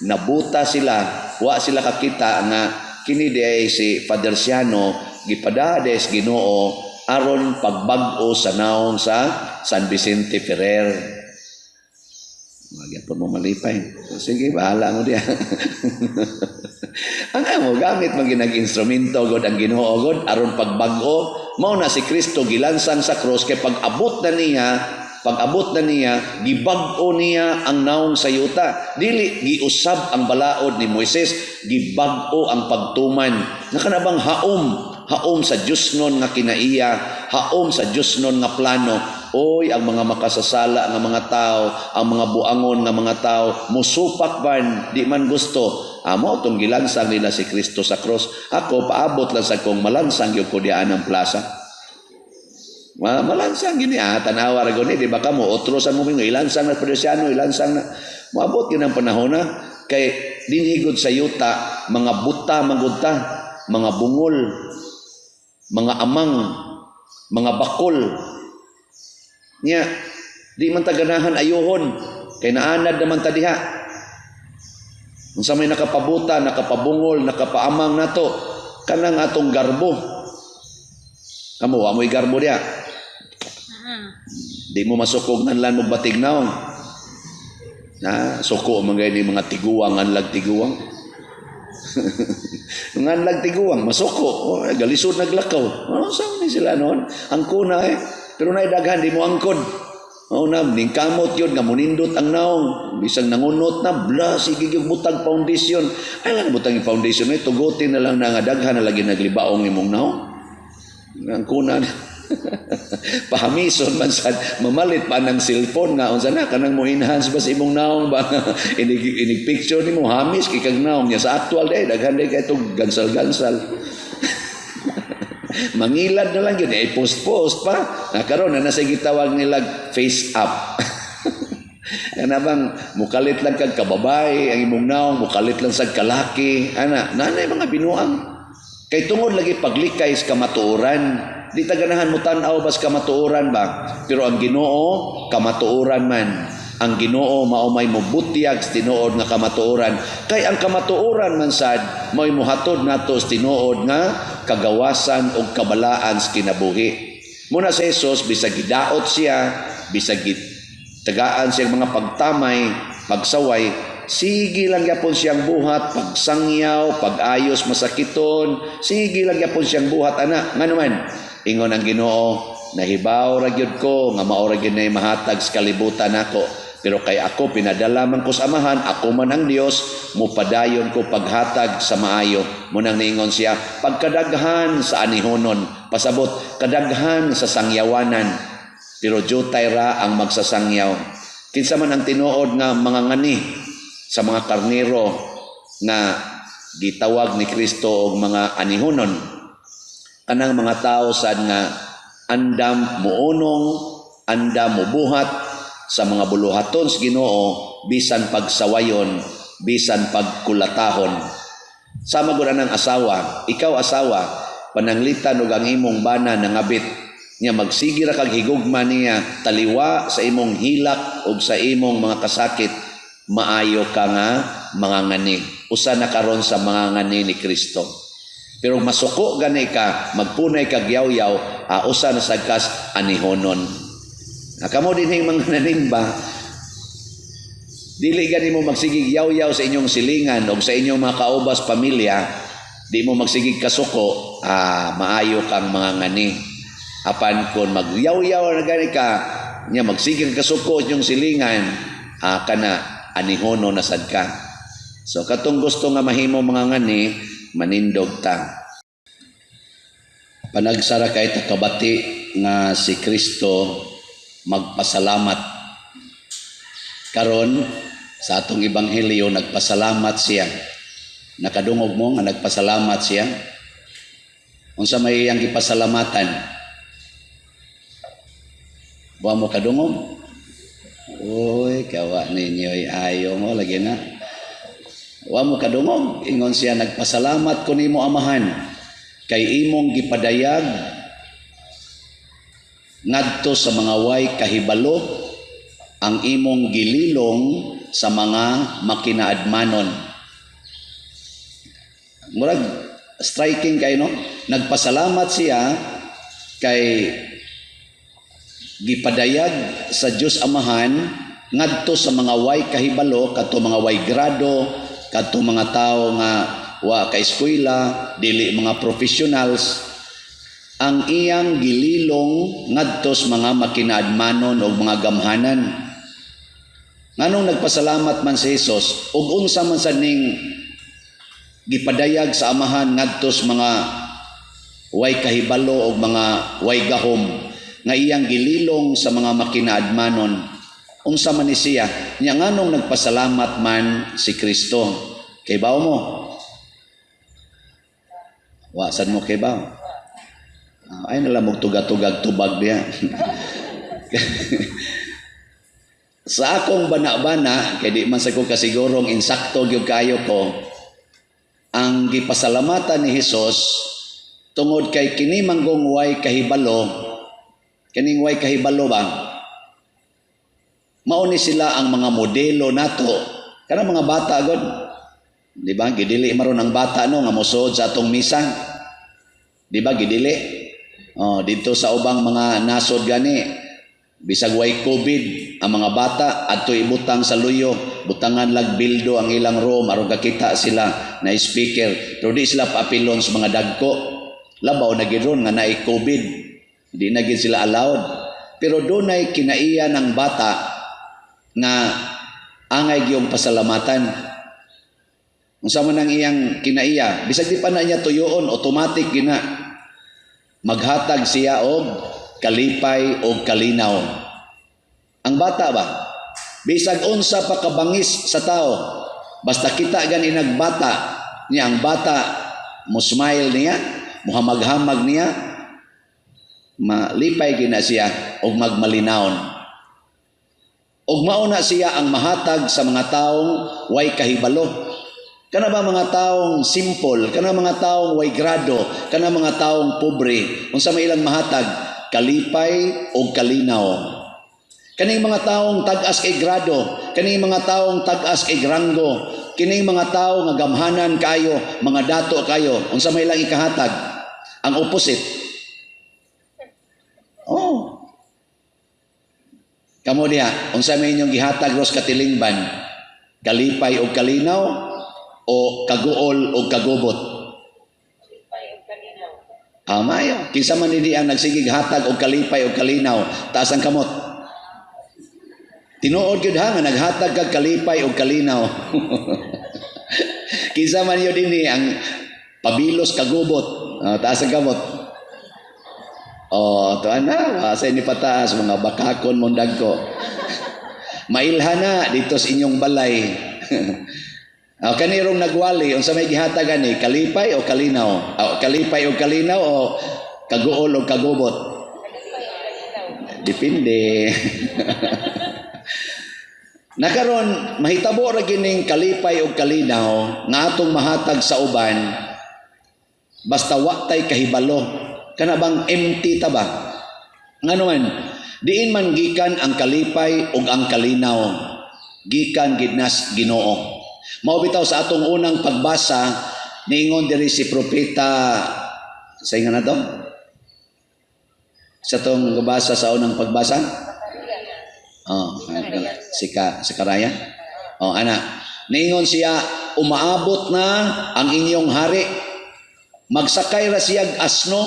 nabuta sila, wa sila kakita nga kini di ay si Father Siano, gipadades Ginoo aron pagbag-o sa naong sa San Vicente Ferrer. Magyapon mo malipay. Sige, bahala mo diya. Ang amo gamit man ginag instrumento god ang Ginoo god aron pagbag-o. Mao na si Kristo gilansang sa cross kay pag-abot na niya, gibag-o niya ang naong sa yuta. Dili giusab ang balaod ni Moises, gibag-o ang pagtuman. Nga kana bang haom, Haom sa Diyosnon nga kinaiya, haom sa Diyosnon nga plano. Oy, ang mga makasasala nga mga tao, ang mga buangon nga mga tao, musupak ban, di man gusto. Amo tong gilansang nila si Kristo sa cross. Ako paabot lang sa kong malansang gyud ko diyan ang plaza. Malansang gini tanawa ra gani, di ba kamo otro sa mo ilansang na Persiano, ilansang na. Moabot gyud ang panahon na kay dinhigod sa yuta mga buta manggod ta, mga bungol, mga amang, mga bakol. Nya di man ta ganahan ayuhon kay naanad naman ta diha. Unsa may nakapabuta, nakapabungol, nakapaamang nato kanang atong garbo. Kamo wa mo'y garbo diha. Di mo masukog nanlan mo batig naong. Na suko man gani mga tiguang, anlag tiguang. Nganlag tiguang masuko, oh, galisod naglakaw. Oh, sa ni sila noon? Angkona eh. Pero nay daghan di mo angkon. Oh na ning kamot yun nga munindot ang naong, bisang nangunot na bla sige gyud butag foundation. Ay lang butang yung foundation eh tugutin na lang na nga daghan na lagi naglibaong imong naong. Angkona. Pahamison man sad mamalit pa ng cellphone nga unsa na kanang mo enhance ba sa imong naong ba, inig inig picture nimo hamis kay kag naong niya sa actual day daghan day kay tog gansal-gansal. Mangilad na lang yun eh, post-post pa na karon na nasa gitawag nila face up. Kana bang mukalit lang kag kababay ang imong naong, mukalit lang sa kalaki ana, nanay mga binuang kay tungod lagi paglikay sa kamatuoran. Di ta ganahan mo tan-aw bas kamatuoran ba, pero ang Ginoo kamatuoran man. Ang Ginoo mao may mobutyag sa tinuod nga kamatuoran, kay ang kamatuoran man sad mao'y mohatod nato sa tinuod nga kagawasan og kabalaan sa kinabuhi. Muna sa Jesus, bisag gidaot siya, bisag gitagaan siya mga pagtamay, pagsaway, sige lang gyapon siyang buhat, pagsangyaw, pag-ayos masakiton, sige lang gyapon siyang buhat ana. Ngano man ingon ang Ginoo, nahibaw ra gyud ko nga mao ra gyud nay mahatag sa kalibutan nako. Pero kay ako pinadala man ko sa Amahan, ako man ang Dios, mupadayon ko paghatag sa maayo. Munang niingon siya, pagkadaghan sa anihonon, pasabot, kadaghan sa sangyawanan, pero jutay ra ang magsasangyaw. Kinsa man ang tinuod nga mga ngani sa mga karnero nga gitawag ni Kristo og mga anihonon, kanang mga tao sad nga andam muunong, andam mubuhat sa mga buluhaton sa Ginoo, bisan pagsawayon, bisan pagkulatahon. Sama gud ang asawa, ikaw asawa, pananglitan og ang imong bana nangabit niya, magsige ra kag higugma niya taliwa sa imong hilak og sa imong mga kasakit, maayo ka nga mga ngani. Usa na karon sa mga ngani ni Kristo. Pero masuko gani ka, magpunay kag yaw-yaw, usa na sad kas anihonon. Kamo dinhing mga nanimba, dili gani mo magsigig yaw-yaw sa inyong silingan o sa inyong mga kaubas pamilya, di mo magsigig kasuko, maayo kang mga ngani. Apan kon magyaw-yaw na gani ka, nya magsigig kasuko sa inyong silingan, kana anihono na sad ka. So katong gusto nga mahimo mga ngani, manindog ta. Panagsara kay ta kabati nga si Kristo magpasalamat. Karon sa atong ebanghelyo nagpasalamat siya. Nakadungog mo nga nagpasalamat siya. Unsa may iyang gipasalamatan? Wa mo kadungog? Uy, kawa ninyo ayo mo lagi na. Wa mo kadungog, ingon siya, nagpasalamat ko nimo Amahan kay imong gipadayag ngadto sa mga way kahibalo ang imong gililong sa mga makinaadmanon. Murag striking kay no, nagpasalamat siya kay gipadayag sa Dios Amahan ngadto sa mga way kahibalo, kadto mga way grado, kadto mga tawo nga wa ka eskwela, dili mga professionals, ang iyang gililong ngadto sa mga makinaadmanon o mga gamhanan. Nganong nagpasalamat man si Jesus ug unsa man sad ning gipadayag sa Amahan ngadto sa mga Way kahibalo og mga way gahom nga iyang gililong sa mga makinaadmanon. Unsa man ni siya? Nya nganong nagpasalamat man si Kristo? Kaybaw mo? Wa sad mo kaybaw? Ay nala mo tuga-tugag tubag diya. Sa akong bana-bana, kay di man sa ko kasigurong insakto gyud kayo ko, ang gipasalamatan ni Hesus tungod kay kini manggong way kahibalo, kining way kahibalo ba? Mao ni sila ang mga modelo nato. Kanang mga bata god. Di ba? Gidili maron ang bata no nga mosuod sa atong misa. Di ba gidili? Oh, dito sa ubang mga nasod gani, bisag way COVID, ang mga bata adto ibutang sa luyo, butangan lag bildo ang ilang room aron kakita sila na speaker. Pero di sila paapilon sa mga dagko. Labaw na gid ron nga naay COVID. Di na gid sila allowed. Pero dunay kinaiya ng bata nga angay giyong pasalamatan. Unsa man ang iyang kinaiya, bisag di pa na niya tuyoon, automatic gina. Maghatag siya og kalipay og kalinaw. Ang bata ba? Bisag unsa pa kabangis sa tao, basta kita gani nagbata, niya ang bata mo smile niya, muhamag-hamag niya, malipay gina siya og magmalinawon. Og mao na siya ang mahatag sa mga taong way kahibalo. Kana ba mga taong simple, kana mga taong way grado, kana mga taong pobre, unsa may ilang mahatag? Kalipay og kalinaw. Kaning mga taong tag-as kay grado, kaning mga taong tag-as kay ranggo, kining mga tawo nga gamhanan kayo, mga dato kayo, unsa may ilang ikahatag? Ang opposite. Oh. Kamo diha, unsa may inyong gihatag ros katilingban? Kalipay og kalinaw o kaguol og kagubot? Mayo. Kinsa man dinhi ang nagsigig hatag og kalipay og kalinaw, taas ang kamot. Tinuod gyud ha nga naghatag kag kalipay og kalinaw. Kinsa man yo dinhi ang pabilos kagubot, taas ang kamot. Oh, tuan na, asa ni pataas mga bakakon mong dagko. Mailha na dito sa inyong balay. Oh, kanirong nagwali, unsa may gihatag ani, kalipay o kalinaw? Oh, kalipay o kalinaw o kaguol o kagubot? Depende. Nakaron mahitabo ra gining kalipay o kalinaw nga atong mahatag sa uban basta wa tay kahibalo. Kana bang empty ta ba? Ngano man, diin man gikan ang kalipay ug ang kalinaw, gikan gid nas Ginoo. Mao bitaw sa atong unang pagbasa niingon diri si propeta sa inga na to? Sa atong gabasa sa unang pagbasa? Oh, si Sakaraya. Oh, ana. Niingon siya, umaabot na ang inyong hari. Magsakay ra siyag asno,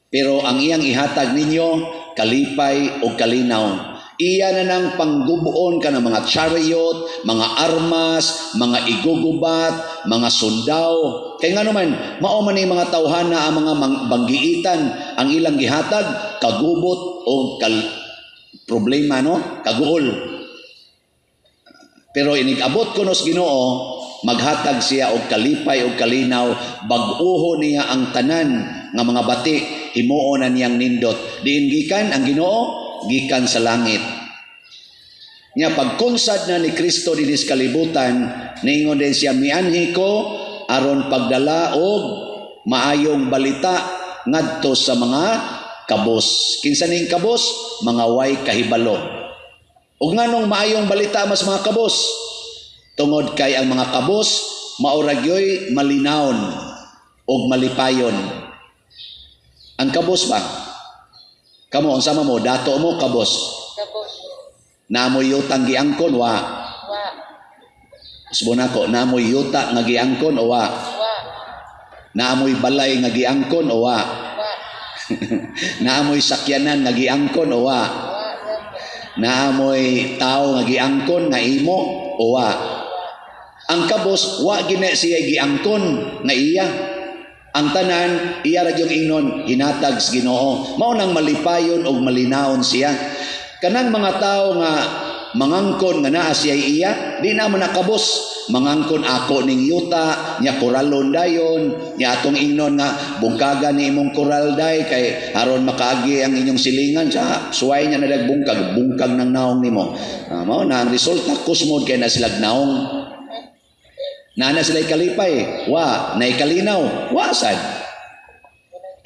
pero ang iyang ihatag ninyo kalipay o kalinaw. Iya na nang panggubuon ka ng mga chariot, mga armas, mga igugubat, mga sundaw. Kaya nga naman, mao man ni mga tawhana ang mga banggiitan, ang ilang gihatag, kagubot o problema, no? Kaguol. Pero inig-abot ko nos Ginoo, maghatag siya og kalipay og kalinaw, bag-uho niya ang tanan nga mga bati, himuon na niyang nindot. Diin gikan ang Ginoo, gikan sa langit. Nya pagkunsad na ni Kristo dinhi sa kalibutan, niingon din siya, mianhi ko aron pagdala og maayong balita ngadto sa mga kabos. Kinsa ning kabos? Mga way kahibalo. Ug nganong maayong balita mas mga kabos? Tungod kay ang mga kabos mao ra gyoy malinawon ug malipayon. Ang kabos ba? Kamo unsa man mo dato mo kabos? Kabos. Naamoy yutang giangkon wa? Wa. Usbon ako, naamoy yuta nga giangkon o wa? Wa. Naamoy balay nga giangkon o wa? Wa. Naamoy sakyanan nga giangkon o wa? Wa. Naamoy tao nga giangkon nga imo o wa? Ang kabos wa gina siya giangkon nga iya. Ang tanan iya ra gyung ingnon hinatag sa Ginoo. Mao nang malipayon og malinawon siya. Kanang mga tawo nga mangangkon nga naa siya iya, di na man nakabos. Mangangkon ako ning yuta, nya koralon dayon, nya atong ingnon nga bungkaga ni imong koral day kay aron makaagi ang inyong silingan sa suway niya na bungkag, bungkag ng naong nimo. Mao na ang resulta, kusmod kay na silag naong. Naa na sila kalipay, wa, na ikalinaw, wa sad.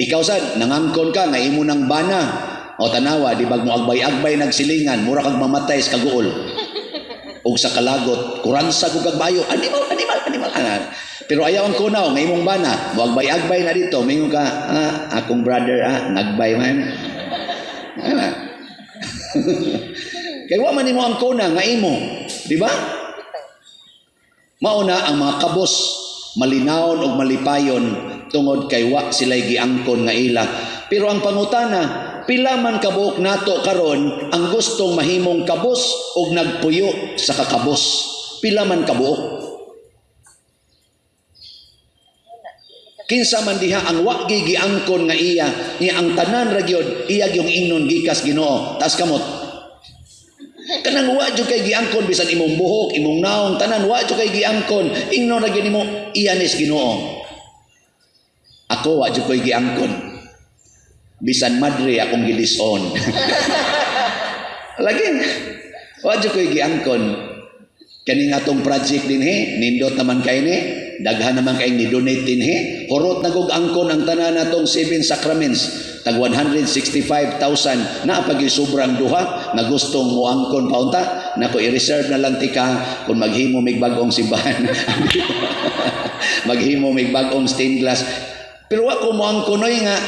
Ikaw sad, nangangkon ka nga imo ng bana. O tanawa, di bag mo agbay-agbay nagsilingan, mura kag mamatay sa kaguol. Og sa kalagot, kuransa kog kagbayo, animal, animal, animal. Ana. Pero ayaw ang kunaw, nga imong bana, mo agbay-agbay na dito, mingon ka, "Ah, akong brother, ah, nagbay man." Ana. Kay wa man nimo ang kuna nga imo, di ba? Mauna ang mga kabos malinawon og malipayon tungod kay wa sila'y giangkon nga ila. Pero ang pangutana, pila man kabuok nato karon ang gustong mahimong kabos og nagpuyo sa kakabos? Pila man kabuok? Kinsa man diha ang wa giangkon nga iya, niya ang tanan ra gyud iya gyung ingnon gikas Ginoo. Taas kamot. Kanang wa jud kay giangkon bisan imong buhok, imong naong, tanan wa jud kay giangkon. Ingnon ra gyud nimo iya nis Ginoo. Ako wa jud koy giangkon. Bisan madre akong gidison. Lagi wa jud koy giangkon. Kani nga atong project dinhi, nindot naman kay ni, daghan naman kay ni donate dinhi. Hurot na gug angkon ang tanan natong 7 sacraments. Tag 165,000 naa pag sobrang duha nga gustong moangkon paunta nako, i-reserve na lang tika kung maghimo mig bag-ong simbahan, maghimo mig bag-ong stained glass. Pero wa ko moangkon oy nga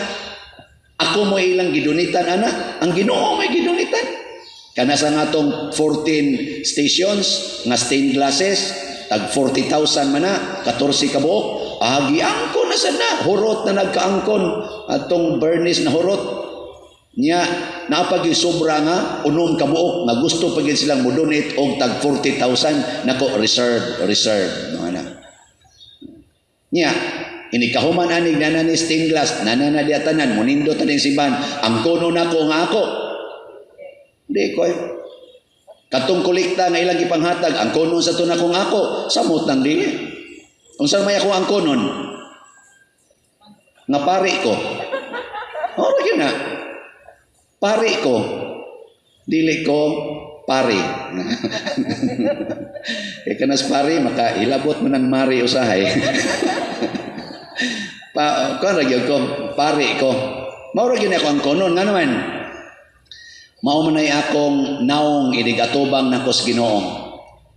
ako mo ilang gidonitan ana, ang Ginoo may gidonitan. Kana sa ngatong 14 stations nga stained glasses, tag 40,000 man na, 14 ka buok. Agi angkon na sad na, hurot na nagkaangkon atong burnish na hurot. Nya naapag sobra nga 6 ka buok nga gusto pa gid silang mo-donate og tag 40,000 nako, reserve, reserve no ana. Nya inikahuman anig nana ni stained glass, nana na diya tanan, munindot na din simbahan, ang kono nako nga ako. Di ko eh. Katong kolekta nga ilang gipanghatag, ang konon sa to nakong ako, samot nang di. Unsa may ako ang konon? Nga pari ko. Ora gyud na. Pari ko. Dili ko pari. Kay kanas pari makailabot man ang mari usahay. Pa kuan ra gyud ko, pari ko. Mao ra gyud ako ang konon nga naman. Mao man ay akong naong inig-atubang nako sa Ginoo.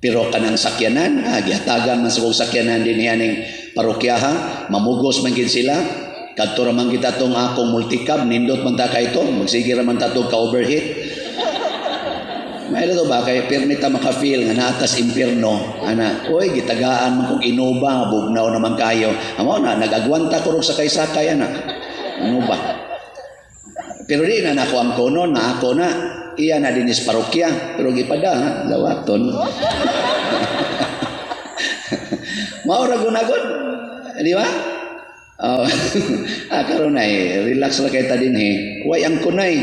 Pero kanang sakyanan, gihatagan man sa kong sakyanan dinhi aning parokyaha, mamugos man gid sila. Kadto ra man kita tong akong multicab, nindot man ta kay to, magsige ra man ta tong ka-overheat. May to ba kay pirmi ta maka-feel nga naa tas impierno, ana, oy gitagaan man kong Innova, bugnaw naman kayo. Amo na nag-agwanta ko rog sakay-sakay ana. Ano ba? Pero di na nako ang konon nga ako na iya na dinis parokya, pero gipada ha, lawaton. Mao ra gunagod, di ba? Oh. Karon ay relax ra kay ta dinhi. Way ang kunay.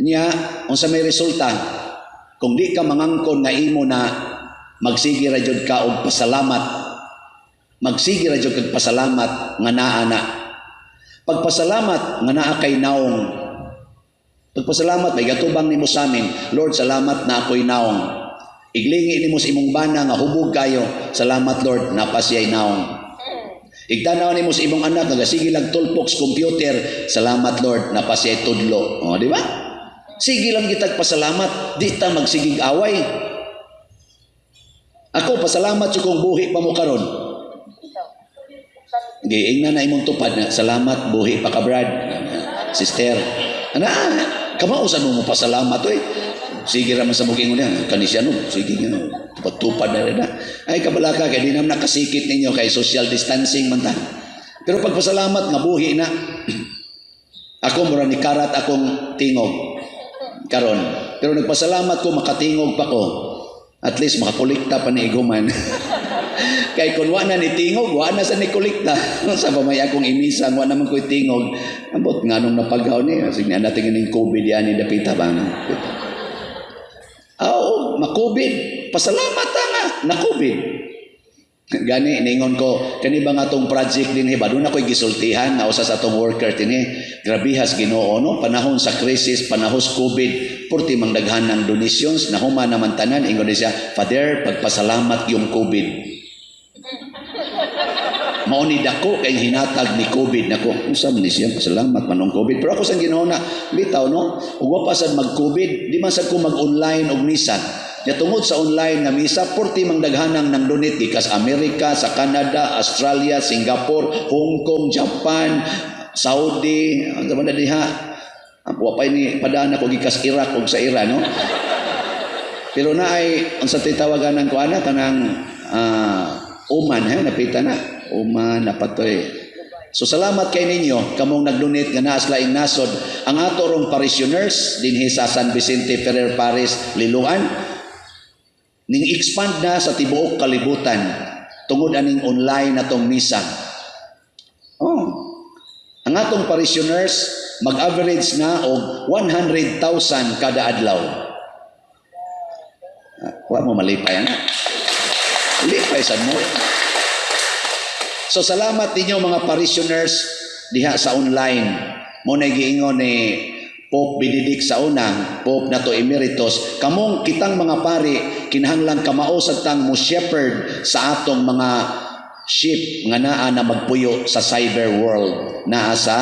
Nya unsa may resulta? Kung di ka mangangkon nga imo na magsige ra jud ka og pasalamat. Magsige ra jud kag pasalamat nga naa na. Pagpasalamat nga naa kay naong. Pagpasalamat may gatubang nimo sa amin, Lord, salamat na ako'y naong. Iglingi nimo sa imong bana nga hubog kayo, salamat Lord, napasiyay naong. Igtanaw nimo sa imong anak nga gasige lang tulpok sa computer, salamat Lord, napasiyay tudlo. O, di ba? Sige lang kitag pasalamat, di ta magsigig away. Ako pasalamat sa kung buhi pa mo karon. Giingnan na imong tupad na salamat buhi pa ka brad, sister. Ana, kamao sa mo pasalamat oy. Sige ra man sa muking niya, kani siya no, sige nga tupad-tupad na rin na. Ay kabalaka kay di naman nakasikit ninyo kay social distancing man ta. Pero pagpasalamat nga buhi na. Ako mura ni karat akong tingog karon. Pero nagpasalamat ko makatingog pa ko. At least makakolekta pa ni iguman. Kay kung wa na ni tingog, wa na sa ni kolekta. Sa pa may akong imisa, wa naman ko'y tingog. Ambot nga nung napagaw ni, sige natin ning COVID yan ni dapita ba? Ah, oo, ma-COVID. Pasalamat ta nga, na-COVID. Gani, ningon ko, kani ba nga atong project din ba? Doon ako'y gisultihan nga usa sa atong worker tini. Grabihas Ginoo, no? Panahon sa crisis, panahon sa COVID, purti mang daghan ng donations, nahuma naman tanan, ingon ni siya, "Father, pagpasalamat yung COVID." Mao ni dako kay hinatag ni COVID nako. Unsa man ni siya pasalamat man ang COVID. Pero ako sa Ginoo na bitaw, no. Ug wa pa sad mag-COVID, di man sad ko mag-online og misa. Ya tungod sa online nga misa, purti mang daghanang nang donate gikas Amerika, sa Canada, Australia, Singapore, Hong Kong, Japan, Saudi, ang man na diha. Wa pa ni padaan ako gikas Iraq ug sa Iran, no. Pero na ay ang sa titawagan ko ana kanang Oman ha, napita na. Oman napatoy. So salamat kay ninyo kamong nag-donate nga naa sa laing nasod. Ang ato rong parishioners dinhi sa San Vicente Ferrer Parish, Liloan, ning expand na sa tibuok kalibutan tungod aning online natong misa. Oh. Ang atong parishioners mag-average na og 100,000 kada adlaw. Ah, wa mo malipay ana. Lipay sad mo. So salamat ninyo mga parishioners diha sa online. Mo na giingon ni Pope Benedict sa una, Pope nato Emeritus, kamong kitang mga pari kinahanglan kamao sad tang mo shepherd sa atong mga sheep nga naa na magpuyo sa cyber world, naa sa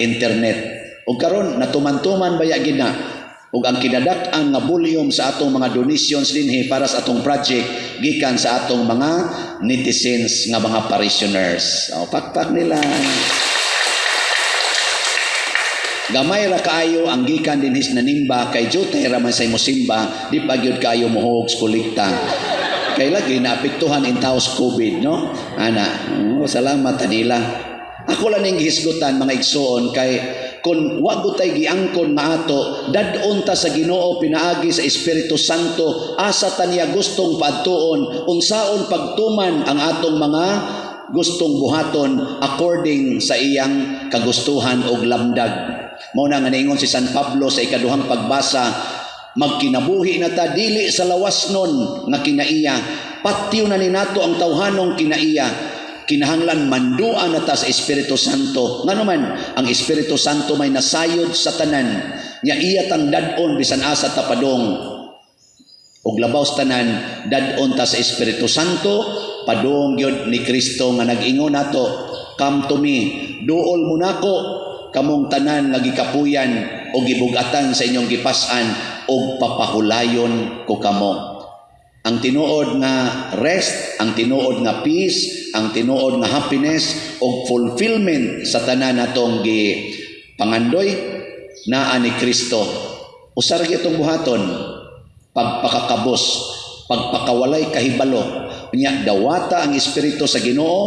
internet. Ug karon natuman-tuman baya gid na ug ang kinadak-an nga volume sa atong mga donations dinhi para sa atong project gikan sa atong mga netizens nga mga parishioners. O, pakpak nila. Gamay ra kaayo ang gikan dinhi sa Nanimba kay jutay ra man sa musimba, di pa gyud kaayo mohog sa kolekta. Kay lagi naapektuhan in taos COVID, no? Ana, oh, salamat tanila. Ako lang ning gihisgutan, mga igsoon, kay kung wa gud tay giangkon maato, dad-on ta sa Ginoo pinaagi sa Espiritu Santo, asa ta niya gustong paadtuon, unsaon pagtuman ang atong mga gustong buhaton according sa iyang kagustuhan og lamdag. Mao na nga niingon si San Pablo sa ikaduhang pagbasa, magkinabuhi na ta dili sa lawas nun nga kinaiya, patyo na ni nato ang tawhanong kinaiya, kinahanglan mandua na ta sa Espiritu Santo. Ngano man, ang Espiritu Santo may nasayod sa tanan, nya iya tang dad-on bisan asa ta padong. Og labaw sa tanan, dad-on ta sa Espiritu Santo, padong gyud ni Kristo nga nag-ingon nato, "Come to me, duol mo nako, kamong tanan nga gikapuyan o gibugatan sa inyong gipas-an, og papahulayon ko kamo." Ang tinuod nga rest, ang tinuod nga peace, ang tinuod nga happiness og fulfillment sa tanan natong gi pangandoy naa ni Kristo. Usa ra gyud itong buhaton, pagpakakabos, pagpakawalay kahibalo. Unya dawata ang Espiritu sa Ginoo,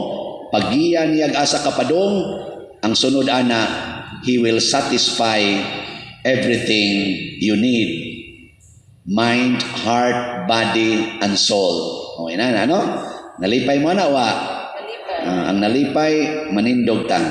pagiya niyag asa kapadong, ang sunod ana, He will satisfy everything you need. Mind, heart, body, and soul. O, ina na, no? Nalipay mo na, wa? Nalipay. Ang nalipay, manindog ta.